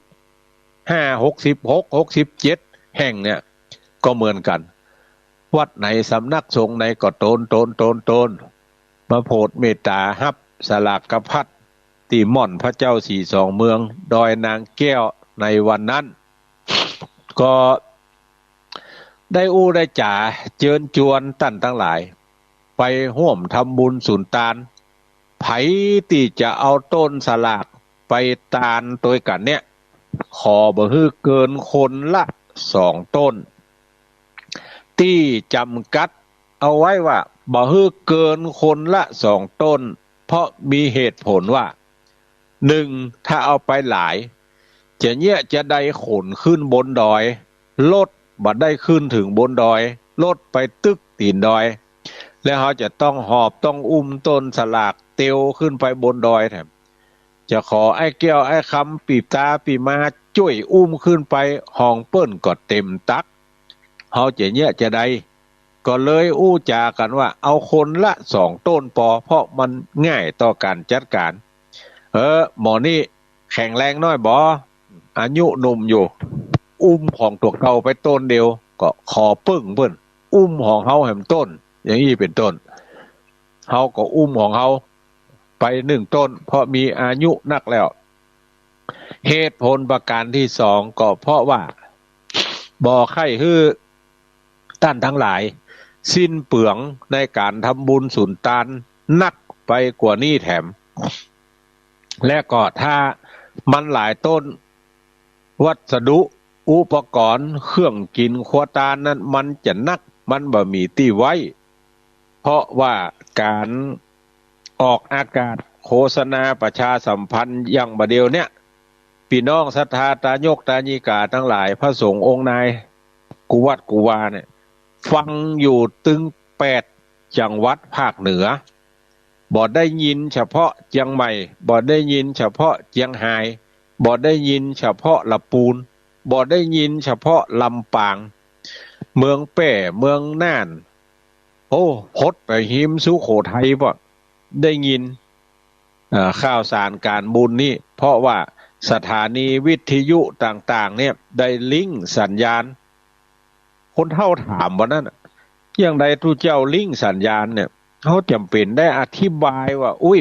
ห้า หกสิบหก หกสิบเจ็ดแห่งเนี่ย ก็เหมือนกั๋น วัดไหนสำนักสงฆ์ไหนก็โตน โตน โตน โตน มาโผดเมตต๋าฮับสลากกะพัดตี้ม่อนพระเจ้าสี่สองเมืองดอยนางแก้วในวันนั้น ก็ได้อู้ได้จ๋าเจิญจวนต้านตังหลาย ไปฮ่วมทำบุญสุนตาน ใผตี้จะเอาต้นสลากไปตานตวยกั๋นเนี่ย ขอบ่หื้อเกินคนละสองต้น ตี้จ๋ำกัดเอาไว้ว่าบ่หื้อเกินคนละสองต้น เพราะมีเหตุผลว่า นึ่ง ถ้าเอาไปหลาย จะเยียะจะใดขนขึ้นบนดอย รถบ่ได้ขึ้นเถิงบนดอย รถไปตึ๊กตี๋นดอย แล้วเฮาจะต้องหอบต้องอุ้มต้นสลากเตียวขึ้นไปบนดอยแถม จะขอไอ้แก้วไอ้คำปี๋ต๋าปี๋มาจ้วยอุ้มขึ้นไป ของเปิ้นก็เต๋มตัก เฮาจะเยียะจะใด ก็เลยอู้จ๋ากั๋นว่าเอาคนละสองต้นปอ เพราะมันง่ายต่อก๋านจัดก๋าน เออ หมอนี่แข็งแรงน้อยบ่ อายุหนุ่มอยู่ อุ้มของตั๋วเก่าไปต้นเดียว ก็ขอเปิ้งเปิ้น อุ้มของเฮาแหมต้น อย่างอี้เป๋นต้น เฮาก็อุ้มของเฮาไปนึ่งต้น เพราะมีอายุนักแล้ว เหตุผลประก๋านตี้สองก็เพราะว่า บ่ใค่หื้อต้านตังหลาย สิ้นเปลืองในก๋านทำบุญสุนตานนักไปกว่านี้แถม และก็ถ้ามันหลายต้น วัสดุอุปกรณ์เครื่องกิ๋นครัวตานนั้นมันจะนัก มันบ่มีตี้ไว้ เพราะว่าก๋านออกอากาศโฆษณาประชาสัมพันธ์อย่างบ่าเดี่ยวเนี่ย ปี้น้องศรัทธาตายกตายิกาตังหลาย พระสงฆ์องค์นาย กู้วัดกู้วาเนี่ย ฟังอยู่ตึงแปดจังหวัดภาคเหนือ บ่ได้ยินเฉพาะเจียงใหม่ บ่ได้ยินเฉพาะเจียงฮาย บ่ได้ยินเฉพาะละปูน บ่ได้ยินเฉพาะลำปาง เมืองแป้ เมืองน่าน โอ้ พดไปฮิมสุโขทัยบ่ได้ยิน เอ่อ ข่าวสารก๋านบุญนี่ เพราะว่าสถานีวิทยุต่างๆ เนี่ย ได้ลิงก์สัญญาณ คนเฒ่าถามวันนั้นน่ะ อย่างใดตุ๊เจ้าลิงก์สัญญาณเนี่ย เฮาจ๋ำเป๋นได้อธิบายว่า อุ๊ย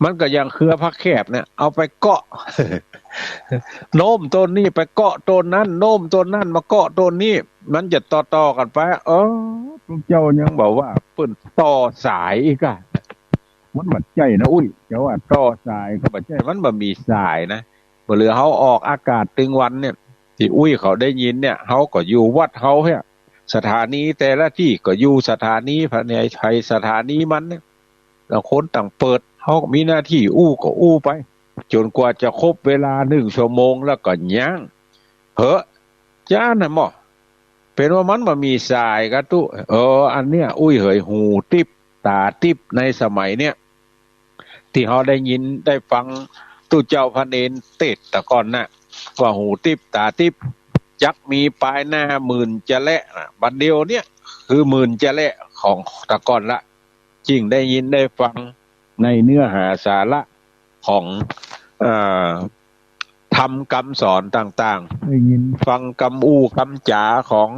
มันก็อย่างเครือผักแคบเนี่ย เอาไปเกาะ โน้มต้นนี้ไปเกาะต้นนั้น โน้มต้นนั้นมาเกาะต้นนี้ มันจะต่อๆ กั๋นไป เออ ตุ๊เจ้ายังบอกว่าเปิ้นต่อสายอีกอะ มันบ่ใจ้นะ อุ๊ย จะว่าต่อสายก็บ่ใจ้ มันบ่มีสายนะ บ่เหลือเฮาออกอากาศตึงวันเนี่ย ตี้อุ๊ยเขาได้ยินเนี่ย เฮาก็อยู่วัดเฮาเนี่ย สถานีแต่ละตี้ก็อยู่สถานีภายใน ภายสถานีมันเนี่ย ต่างคนต่างเปิด เฮาก็มีหน้าตี้อู้ก็อู้ไป จ๋นกว่าจะครบเวลาหนึ่งชั่วโมงแล้วก็ยั้ง เหอะ จ้าน่ะหมอ เป๋นว่ามันบ่มีสายกาตุ๊ เออ อันเนี้ย อุ๊ยเหย หูติ๊บ ต๋าติ๊บในสมัยเนี้ย ตี้เฮาได้ยินได้ฟังตุ๊เจ้าพระเณรเตศน์ตะก่อนน่ะ ว่าหูติ๊บต๋าติ๊บ จักมีปายหน้าหมื่นจะและน่ะ บัดเดี่ยวเนี้ยคือหมื่นจะและของตะก่อนละ จึ่งได้ยินได้ฟังในเนื้อหาสาระของ เอ่อ ธรรมกำสอนต่างๆ ได้ยินฟังกำอู้กำจ๋าของ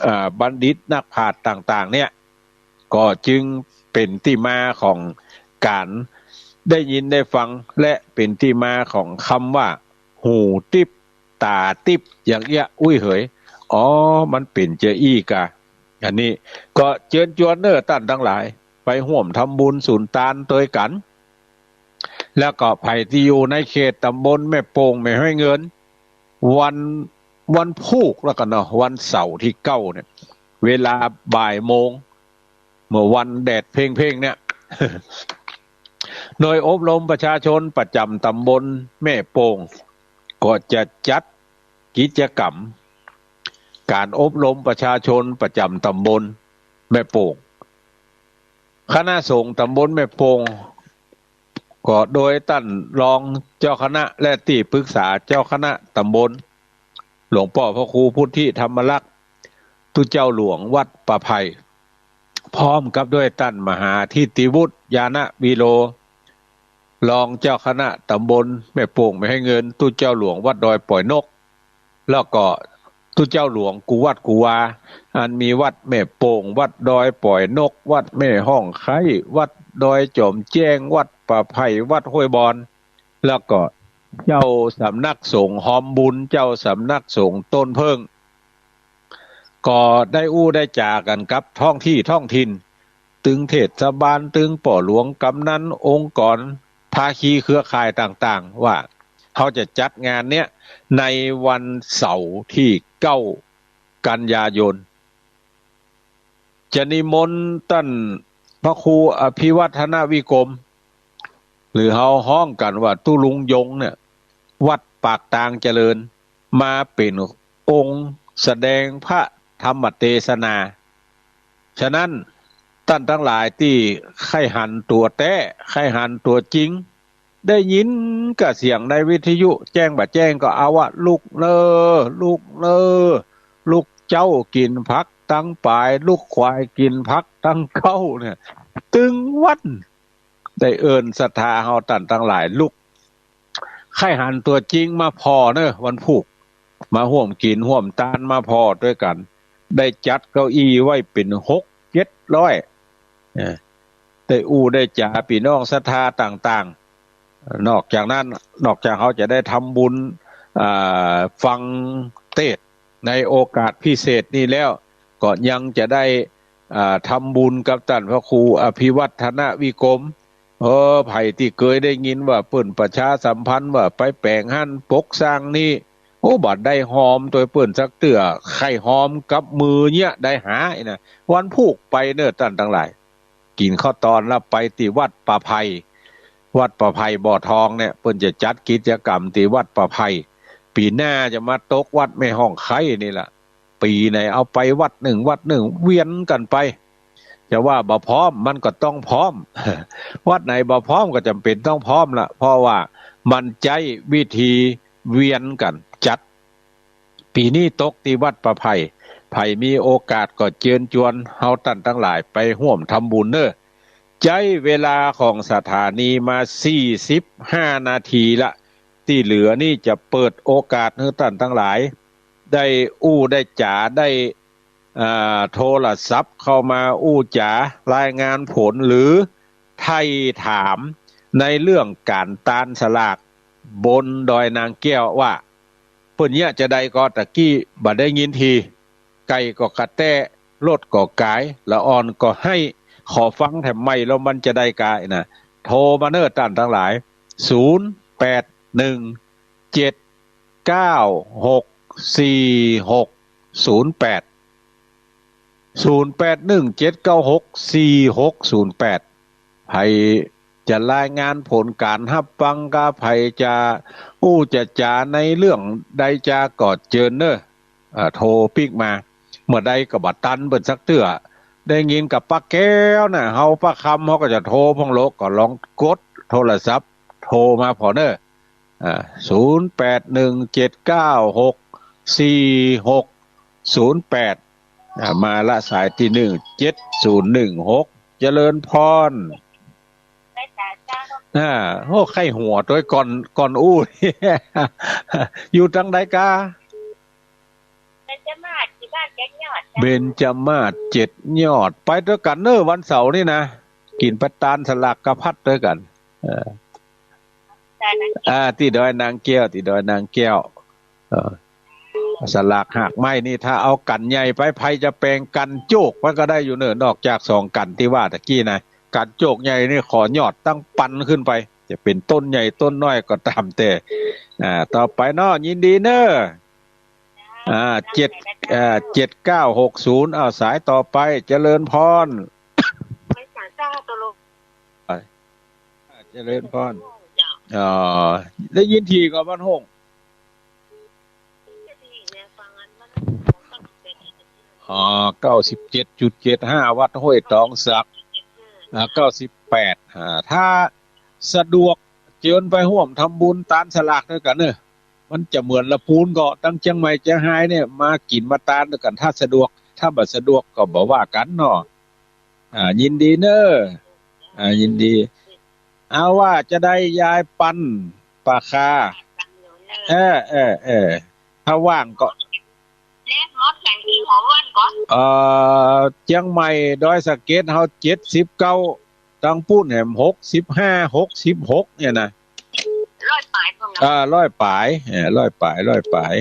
เอ่อ บัณฑิตนักปราชญ์ต่างๆ เนี่ย ก็จึงเป๋นตี้มาของก๋านได้ยินได้ฟัง และเป๋นตี้มาของกำว่า หูติ๊บต๋าติ๊บ อย่างเอี้ย อุ๊ยเหย อ๋อ มันเป๋นจาอี้กา อันนี้ก็เจิญจวนเน่อต้านตังหลาย ไปฮ่วมทำบุญสุนตานตวยกั๋น แล้วก็ใผตี้อยู่ในเขตต๋ำบลแม่โป่ง แม่ฮ้อยเงิน วัน วันพูกแล้วกั๋นเนาะ วันเสาร์ตี้เก้าเนี่ย เวลาบ่ายโมง เมื่อวันแดดเพ็งๆ เนี่ย หน่วยอบรมประชาชนประจ๋ำต๋ำบลแม่โป่ง ก็จะจัดกิจกรรม ก๋านอบรมประชาชนประจ๋ำต๋ำบลแม่โป่ง คณะสงฆ์ต๋ำบลแม่โป่ง ก็โดยต้านรองเจ้าคณะและตี้ปรึกษาเจ้าคณะต๋ำบล หลวงป้อพระครูพุทธิธรรมลักษณ์ ตุ๊เจ้าหลวงวัดป่าไผ่ พร้อมกับด้วยต้านมหาทิติวุฒิ ญาณวีโร รองเจ้าคณะต๋ำบลแม่โป่ง แม่ฮ้อยเงิน ตุ๊เจ้าหลวงวัดดอยป๋อยนก แล้วก็ตุ๊เจ้าหลวงกู้วัดกู้วา อันมีวัดแม่โป่ง วัดดอยป๋อยนก วัดแม่ฮ้องไคร้ วัดดอยจ๋อมแจ้ง วัดป่าไผ่ วัดห้วยบอน แล้วก็เจ้าสำนักสงฆ์ฮอมบุญ เจ้าสำนักสงฆ์ต้นเผิ้ง ก็ได้อู้ได้จ๋ากั๋นกับท้องตี้ท้องถิ่น ตึงเทศบาล ตึงป้อหลวงกำนัน องค์กรภาคีเครือข่ายต่างๆ ว่าเฮาจะจัดงานเนี้ยในวันเสาร์ตี้เก้ากันยายน จะนิมนต์ต้านพระครูอภิวัฒนวิกรม หรือเฮาฮ้องกั๋นว่าตุ๊ลุงยงเนี่ย วัดปากตางเจริญ มาเป๋นองค์แสดงพระธรรมเตสนา ฉะนั้นต้านตังหลายตี้ใค่หันตั๋วแต๊ ใค่หันตั๋วจริง ได้ยินก้าเสียงในวิทยุ แจ้งบ่แจ้งก็เอาว่า ลุกเน่อ ลุกเน่อ ลุกเจ๊ากิ๋นผักตังป๋าย ลุกขวายกิ๋นผักตังเก๊าเนี่ย ตึงวัน ได้เอิ้นศรัทธาเฮาต้านตังหลายลุก ใค่หันตั๋วจริงมาผ่อเน่อ วันพูก มาฮ่วมกิ๋นฮ่วมตาน มาผ่อตวยกั๋น ได้จัดเก้าอี้ไว้เป๋นหกเจ็ดร้อย เอ่อ ได้อู้ได้จ๋าปี้น้องศรัทธาต่างๆ นอกจากนั้น นอกจากเฮาจะได้ทำบุญ อ่า ฟังเตสน์ในโอกาสพิเศษนี้แล้ว ก็ยังจะได้ อ่า ทำบุญกับต้านพระครูอภิวัฒนวิกรม เออ ใผตี้เกยได้ยินว่าเปิ้นประชาสัมพันธ์ว่าไปแป๋งหั้นปกสร้างนี่ โอ้ บ่ได้หอมตวยเปิ้นสักเตื้อ ใค่หอมกับมือเยียะได้หา อี้นะ วันพูกไปเน่อต้านตังหลาย กิ๋นข้าวตอนแล้วไปตี้วัดป่าไผ่ วัดป่าไผ่บ่อทองเนี่ย เปิ้นจะจัดกิจกรรมตี้วัดป่าไผ่ ปี๋หน้าจะมาตกวัดแม่ฮ่องไคล้นี่ล่ะ ปี๋ไหนเอาไปวัดนึ่งวัดนึ่ง เวียนกั๋นไป จะว่าบ่พร้อมมันก็ต้องพร้อม วัดไหนบ่พร้อมก็จ๋ำเป๋นต้องพร้อมละ เพราะว่ามันใจ๊วิธีเวียนกั๋นจัด ปี๋นี้ตกตี้วัดป่าไผ่ ใผมีโอกาสก็เจิญจวนเฮาต้านตังหลายไปฮ่วมทำบุญเน่อ ใจ๊เวลาของสถานีมาสี่สิบห้านาทีละ ตี้เหลือนี่จะเปิดโอกาสหื้อต้านตังหลาย ได้อู้ได้จ๋า ได้ อ่า โทรศัพท์เข้ามารายงานผล หรือไถ่ถามในเรื่องก๋านตานสลากบนดอยนางแก้วว่า เปิ้นเยียะจาใดก่อ ตะกี้บ่ได้ยินที ไก่ก็กระแต๊ รถก็ก๋าย ละอ่อนก็ไห้ ขอฟังแถมใหม่แล้วมันจาใดก่อนะ โทรมาเน่อต้านตังหลาย ศูนย์แปดหนึ่งเจ็ดเก้าหกสี่หกศูนย์แปด ศูนย์แปดหนึ่งเจ็ดเก้าหกสี่หกศูนย์แปด ใผจะรายงานผลก๋านฮับฟังกา ใผจะอู้จะจ๋าในเรื่องใดจาก็เจิญเน่อ อ่า โทรปิ๊กมา เมื่อใดก็บ่ตันเปิ้นสักเตื้อ ได้ยินกับป้าแก้วน่ะ เฮาป้าคำเฮาก็จะโทรพ่องโลก ก็ลองกดโทรศัพท์โทรมาผ่อเน่อ อ่า ศูนย์แปดหนึ่งเจ็ดเก้าหกสี่หกศูนย์แปด อ่า มาละสายตี้หนึ่ง เจ็ดศูนย์หนึ่งหก เจริญพร อ่า โอ้ ใค่หัวตวยก่อน ก่อนอู้ อยู่ตังใดก่อ เบญจมาศ ตี้บ้านเจ็ดยอดจ้ะ เบญจมาศเจ็ดยอด ไปตวยกั๋นเน่อวันเสาร์นี่นะ กิ๋นปะตานสลากกะพัดตวยกั๋น เออ อ่า ตี้ดอยนางแก้ว ตี้ดอยนางแก้ว เออ สลากหากไม้นี่ ถ้าเอากั๋นใหญ่ไป ใผจะแป๋งกั๋นโจกไปก็ได้อยู่เน่อ นอกจากสองกั๋นตี้ว่าตะกี้นะ กั๋นโจกใหญ่นี่ขอยอดตั้งปันขึ้นไป จะเป๋นต้นใหญ่ต้นน้อยก็ต๋ามแต่ อ่า ต่อไปเนาะ ยินดีเน่อ อ่า เจ็ด อ่า เจ็ดเก้าหกศูนย์ อ้าว สายต่อไป เจริญพร เจริญพร อ๋อ ได้ยินถี่ก่อบ้านห้อง อ๋อ เก้าสิบเจ็ดจุดเจ็ดห้า วัดห้วยตองสัก อ่า เก้าสิบแปด อ่า ถ้าสะดวกเจิญไปฮ่วมทำบุญตานสลากตวยกั๋นเน่อ มันจะเหมือนละปูนก็ตั้งเจียงใหม่เจียงฮายเนี่ย มากิ๋นมาตานตวยกั๋น ถ้าสะดวก ถ้าบ่สะดวกก็บ่ว่ากั๋นเนาะ อ่า ยินดีเน่อ อ่า ยินดี เอาว่าจาใดยายปันป่าคา เออ เออ เออ ถ้าว่างก็ เอ่อ เจียงใหม่ดอยสะเก็ดเฮาเจ็ดสิบเก้า ตังปู้นแหมหกสิบห้า หกสิบหก เนี่ยนะ ร้อยป๋ายพุ้นเนาะ อ่า ร้อยป๋าย เออ ร้อยป๋าย ร้อยป๋าย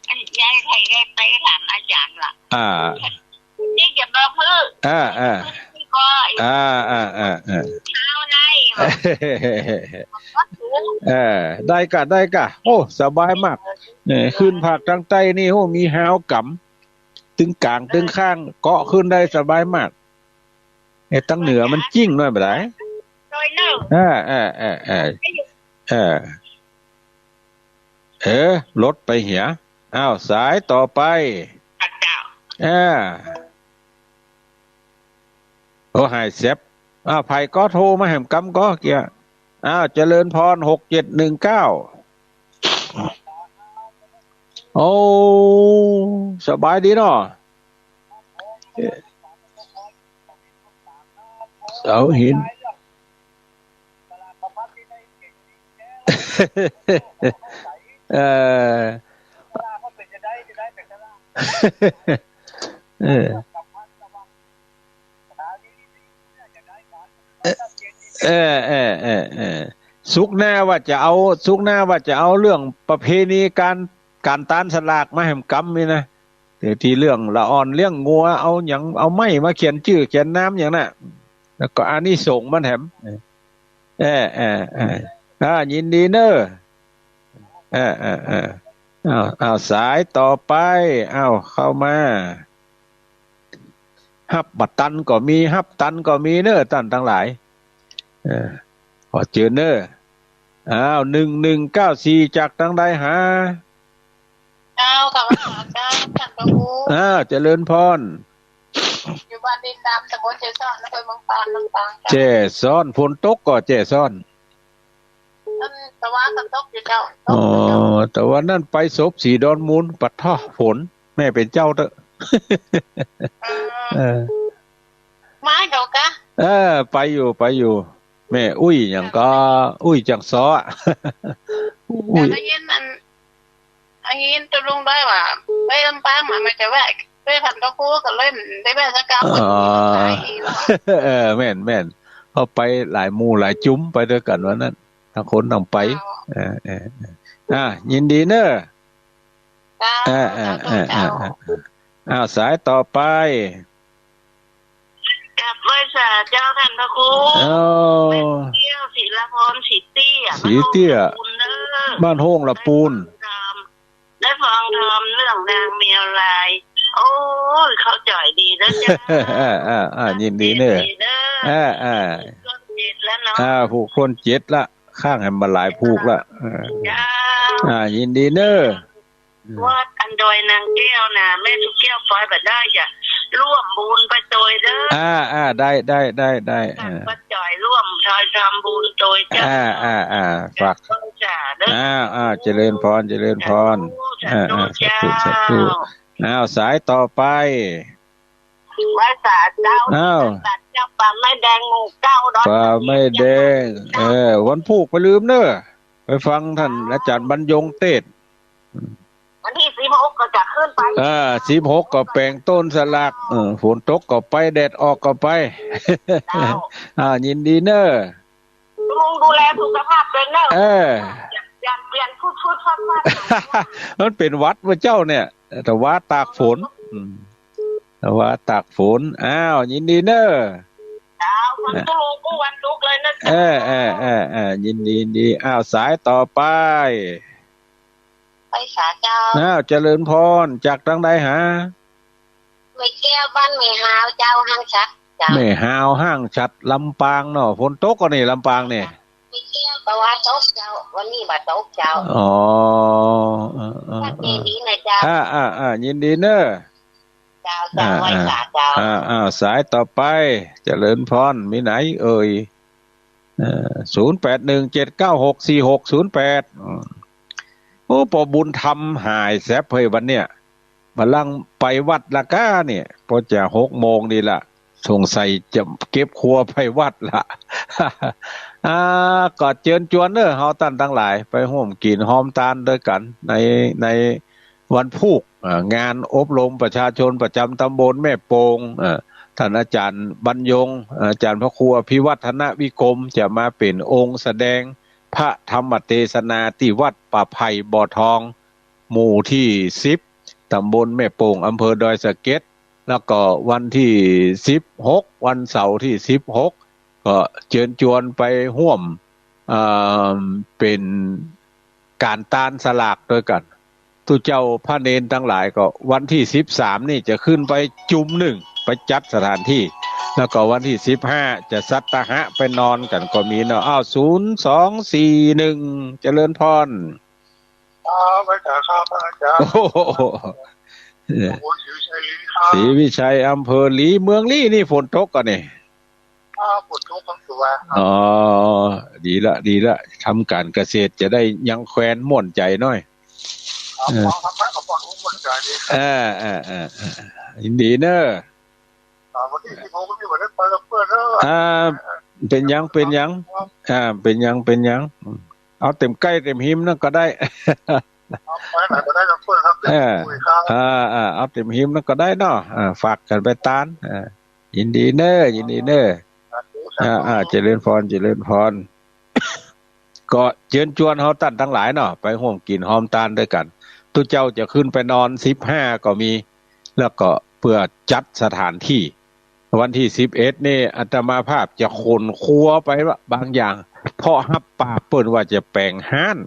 อันยายไถ่ได้ไปถามอาจ๋ารย์ละ อ่า นี่จะบอกหื้อ อ่า อ่า นี่ก็ อ่า อ่า อ่า อ่า เอาได้ เออ ได้ก่ะ ได้ก่ะ โอ้ สบายมาก เนี่ย ขึ้นภาคตางใต้นี่ โอ้ มีฮาวก๋ำ ตึงก๋างตึงข้าง เกาะขึ้นได้สบายมาก ไอ้ตางเหนือมันจิ๊งหน้อยบ่ได้ โดยเนอะ เออ เออ เออ เออ เออ เออ รถไปเหีย อ้าว สายต่อไป เจ้า เออ โอ้ หายแซบ อ้าว ใผก็โทรมาแหมกำก็เกี้ย อ้าว เจริญพร หกเจ็ดหนึ่งเก้า โอ้ สบายดีเนาะ เสาหิน เออ เออ เออ เออ เออ เออ สุกร์หน้าว่าจะเอา สุกร์หน้าว่าจะเอาเรื่องประเพณีก๋าน ก๋านตานสลากมาแหมกำนี่นะ แต่ตี้เรื่องละอ่อนเลี้ยงงัว เอาหยัง เอาไม้มาเขียนจื้อเขียนนามหยังน่ะ แล้วก็อานิสงส์มันแหม เออ เออ เออ อ่า ยินดีเน้อ เออ เออ เออ อ้าว อ้าว สายต่อไป อ้าว เข้ามา ฮับบ่ตันก็มี ฮับตันก็มีเน้อ ต้านตังหลาย เออ ขอเจิญเน้อ อ้าว หนึ่งหนึ่งเก้าสี่ จากตังใดหา เจ้า กราบนมัสการต้านพระครู อ้าว เจริญพร อยู่บ้านดินดำ ตำบลแจซ้อน อำเภอเมืองปาน ลำปางเจ้า แจซ้อน ฝนตกก่อแจซ้อน มันตะวันก็ตกอยู่เจ้า ตกอยู่เจ้า อ๋อ ตะวันนั้นไปศพสีดอนมูล ปะท้อ ฝน แม่เป๋นเจ้าเต๊อะ เออ เออ มาเก่ากะ เออ ไปอยู่ ไปอยู่ แม่อุ้ยหยังก็ อุ้ยจังซ้อ อุ้ย ได้ยินอัน ได้ยินตะลุงได้ว่า ไปลำปางมา มันจะแวะ ไปต้านพระครูก็เลยได้แวะสักกำ อ๋อ เออ แม่น แม่น เขาไปหลายหมู่หลายจุ้ม ไปตวยกั๋นวันนั้น ตังคนตังไป เออ เออ เออ อ่ะ ยินดีเน้อ เจ้า เออ เออ เจ้า เออ เจ้า เออ เออ อ้าว สายต่อไป กราบไหว้สาเจ้าต้านพระครู เอ้า แม่เตี้ย ศิลาพร ศรีเตี้ย ศรีเตี้ย บ้านโฮ่งละปูนเน้อ บ้านโฮ่งละปูน ได้ฟังธรรม ได้ฟังธรรมเรื่องนางแมวลาย โอ้ย เข้าใจ๋ดีนะเจ้า อ่า อ่า อ่า ยินดีเน้อ ดีเน้อ อ่า อ่า ผูกต้นเจ็ดแล้วเนาะ อ่า ผูกต้นเจ็ดละ ข้างแหมบ่หลายผูกละ เออ เจ้า อ่า ยินดีเน้อ วัดอันดอยนางแก้วน่ะ แม่สุแก้วไปบ่ได้ จะร่วมบุญไปตวยเน้อ อ่า อ่า ได้ ได้ ได้ ได้ อ่า ป้าจ๋อยร่วมถวายทำบุญตวยเจ้า อ่า อ่า อ่า ฝาก เจ้าเน้อ อ่า อ่า เจริญพร เจริญพร สาธุ อ่า อ่า สาธุ สาธุ สาธุ อ้าว สายต่อไป ไหว้สาเจ้า อ้าว สาเจ้าป่าไม้แดงหมู่เก้า ดอน ป่าไม้แดง เออ วันพูกไปลืมเน้อ ไปฟังต้านอาจ๋ารย์บรรยงเตสน์ วันตี้สิบหกก็จะขึ้นไป อ่า สิบหกก็แป๋งต้นสลาก เออ ฝนตกก็ไป แดดออกก็ไป เจ้า อ่า ยินดีเน้อ ลุงดูแลสุขภาพตวยเน้อ เออ เปลี่ยน เปลี่ยน เปลี่ยน ฟึดๆ ฟัดๆ มันเป๋นหวัดบ่าเจ้าเนี่ย ตะวาตากฝน อืม ตะวาตากฝน อ้าว ยินดีเน้อ เจ้า วันศุกร์ วันศุกร์เลยนะเจ้า เออ เออ เออ เออ ยินดี ยินดี อ้าว สายต่อไป ไปสาเจ้า อ้าว เจริญพร จากตังใดหา แม่แก้ว บ้านแม่ฮาวเจ้า ห้างฉัตรเจ้า แม่ฮาว ห้างฉัตร ลำปางเนาะ ฝนตกก่อนี่ ลำปางนี่ แม่แก้ว ตะวันตกเจ้า วันนี้บ่ตกเจ้า อ๋อ เออ เออ เออ ดีนะเจ้า อ่า อ่า อ่า ยินดีเน้อ เจ้า เจ้า อ่า ไหว้สาเจ้า อ่า อ่า สายต่อไป เจริญพร มีไหนเอ่ย เอ่อ ศูนย์แปดหนึ่งเจ็ดเก้าหกสี่หกศูนย์แปด อืม โอ้ ป้อบุญธรรมหายแซบเฮ้ยวันเนี้ย บ่าลังไปวัดละก้าเนี่ย ป้อจะหกโมงนี่ละ สงสัยจะเก็บครัวไปวัดละ อ่า ก็เจิญจวนเน้อ เฮาต้านตังหลาย ไปฮ่วมกิ๋นฮอมตานตวยกั๋น ใน ในวันพูก อ่า งานอบรมประชาชนประจ๋ำตำบลแม่โป่ง อ่า ต้านอาจ๋ารย์บรรยง อาจ๋ารย์พระครูอภิวัฒนวิกรม จะมาเป๋นองค์แสดงพระธรรมเตสนาตี้วัดป่าไผ่บ่อทอง หมู่ตี้สิบ ตำบลแม่โป่ง อำเภอดอยสะเก็ด แล้วก็วันตี้สิบหก วันเสาร์ตี้สิบหก ก็เจิญจวนไปฮ่วม เอ่อ เป๋นก๋านตานสลากตวยกั๋น ตุ๊เจ้าพระเณรตังหลายก็วันตี้สิบสามนี่จะขึ้นไปจุมนึ่ง ไปจัดสถานตี้ แล้วก็วันตี้สิบห้าจะสัตตาหะไปนอนกั๋นก็มีเนาะ อ้าว ศูนย์สองสี่หนึ่ง เจริญพร ครับ ไหว้สาครับ พระอาจ๋ารย์ โอ้โห ตำบลศรีวิชัยครับ ศรีวิชัย อำเภอหลี เมืองหลีนี่ฝนตกก่อนี่ อ่า ฝนตกทั้งตั๋วครับ อ๋อ ดีละ ดีละ ทำก๋านเกษตรจะได้ยังแควนม่วนใจ๋หน้อย ครับ เออ ฟังธรรมะก็ฟังม่วนใจ๋ดีครับ เออ เออ เออ เออ ยินดีเน้อ อ่า วันตี้สิบหกนี่บ่ได้ไปกับเปื้อนเน้อ อ่า เป๋นหยัง เป๋นหยัง อ่า เป๋นหยัง เป๋นหยัง เอาเต็มใก้เต็มฮิมนั่นก็ได้ เอาไปไหนก็ได้ครับเปื้อนครับ เออ คุยครับ อ่า อ่า เอาเต็มฮิมนั่นก็ได้เนาะ อ่า ฝากกั๋นไปตาน อ่า ยินดีเน้อ ยินดีเน้อ สาธุ อ่า สาธุ อ่า เจริญพร เจริญพร ก็เจิญจวนเฮาต้านตังหลายเนาะ ไปฮ่วมกิ๋นฮอมตานตวยกั๋น ตุ๊เจ้าจะขึ้นไปนอนสิบห้าก็มี แล้วก็เปื้อจัดสถานตี้ วันตี้สิบเอ็ดนี่อาตมาภาพจะขนครัวไปว่าบางอย่าง เพราะฮับปากเปิ้นว่าจะแป๋งฮ้าน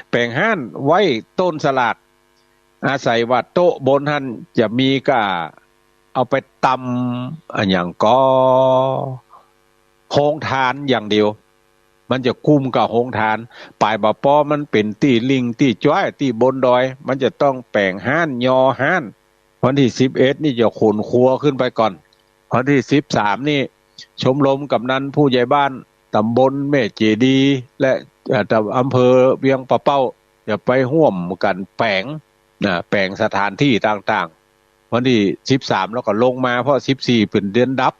แป๋งฮ้านไว้ต้นสลาก อาศัยว่าโต๊ะบนหั้นจะมีก้าเอาไปตำอะหยังก่อ โฮงทานอย่างเดียว มันจะกุมกับโฮงทาน ป๋ายบ่ปอมันเป๋นตี้ลิงตี้จ๊วยตี้บนดอย มันจะต้องแป๋งฮ้านยอฮ้าน วันตี้สิบเอ็ดนี่จะขนครัวขึ้นไปก่อน วันตี้สิบสามนี่ ชมรมกำนันผู้ใหญ่บ้านต๋ำบลแม่เจดีย์ และ เอ่อ อำเภอเวียงป่าเป้า จะไปฮ่วมกั๋นแป๋ง นะ แป๋งสถานตี้ต่างๆ วันตี้สิบสามแล้วก็ลงมา เพราะสิบสี่เป๋นเดือนดับ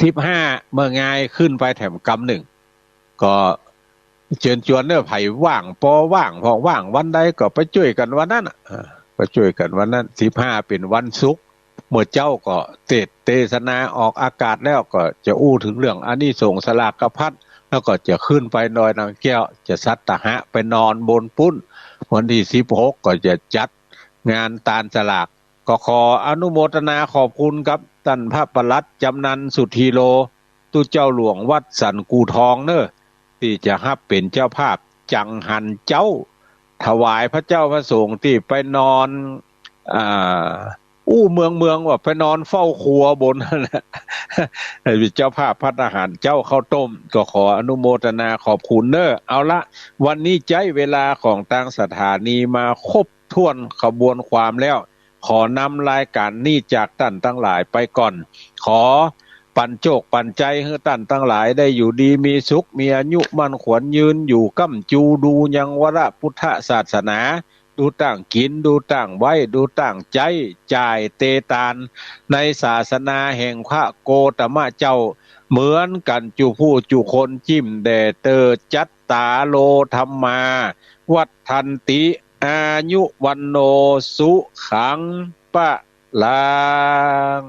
สิบห้าเมื่องายขึ้นไปแถมกำนึ่ง ก็เจิญจวนเน่อ ใผว่างปอว่าง พอว่างวันใดก็ไปจ้วยกั๋นวันนั้นน่ะ อ่า ไปจ้วยกั๋นวันนั้น สิบห้าเป๋นวันศุกร์ เมื่อเจ๊าก็เตสน์เตสนาออกอากาศแล้วก็จะอู้เถิงเรื่องอานิสงส์สลากพัด แล้วก็จะขึ้นไปดอยนางแก้ว จะสัตตาหะไปนอนบนปุ้น วันตี้สิบหกก็จะจัดงานตานสลาก ก็ขออนุโมทนาขอบคุณกับต้านพระปลัดจำนันสุธีโล ตุ๊เจ้าหลวงวัดสันกูทองเน่อ ตี้จะฮับเป๋นเจ้าภาพจังหันเจ๊า ถวายพระเจ้าพระสงฆ์ตี้ไปนอน อ่า อู้เมืองๆ ว่าไปนอนเฝ้าครัวบนหั้นแหละ เป๋นเจ้าภาพภัตตาหารเจ๊าข้าวต้ม ก็ขออนุโมทนาขอบคุณเน่อ เอาละ วันนี้ใจ๊เวลาของตางสถานีมาครบถ้วนขบวนความแล้ว ขอนำรายก๋านนี้จากต้านตังหลายไปก่อน ขอปั๋นโจคปั๋นใจ๋หื้อต้านตังหลายได้อยู่ดีมีสุข มีอายุมั่นขวัญยืน อยู่ก้ำจูดูยังวรพุทธศาสนา ดูตั้งกิ๋น ดูตั้งไว้ ดูตั้งใจ๊ จ่ายเตตาน ในศาสนาแห่งพระโกตมะเจ้า เหมือนกั๋นจุผู้จุคน จิ่มแด่เตอ จัตตาโล ธัมมา วัฑฒันติ อายุ วัณโณ สุขัง พะลัง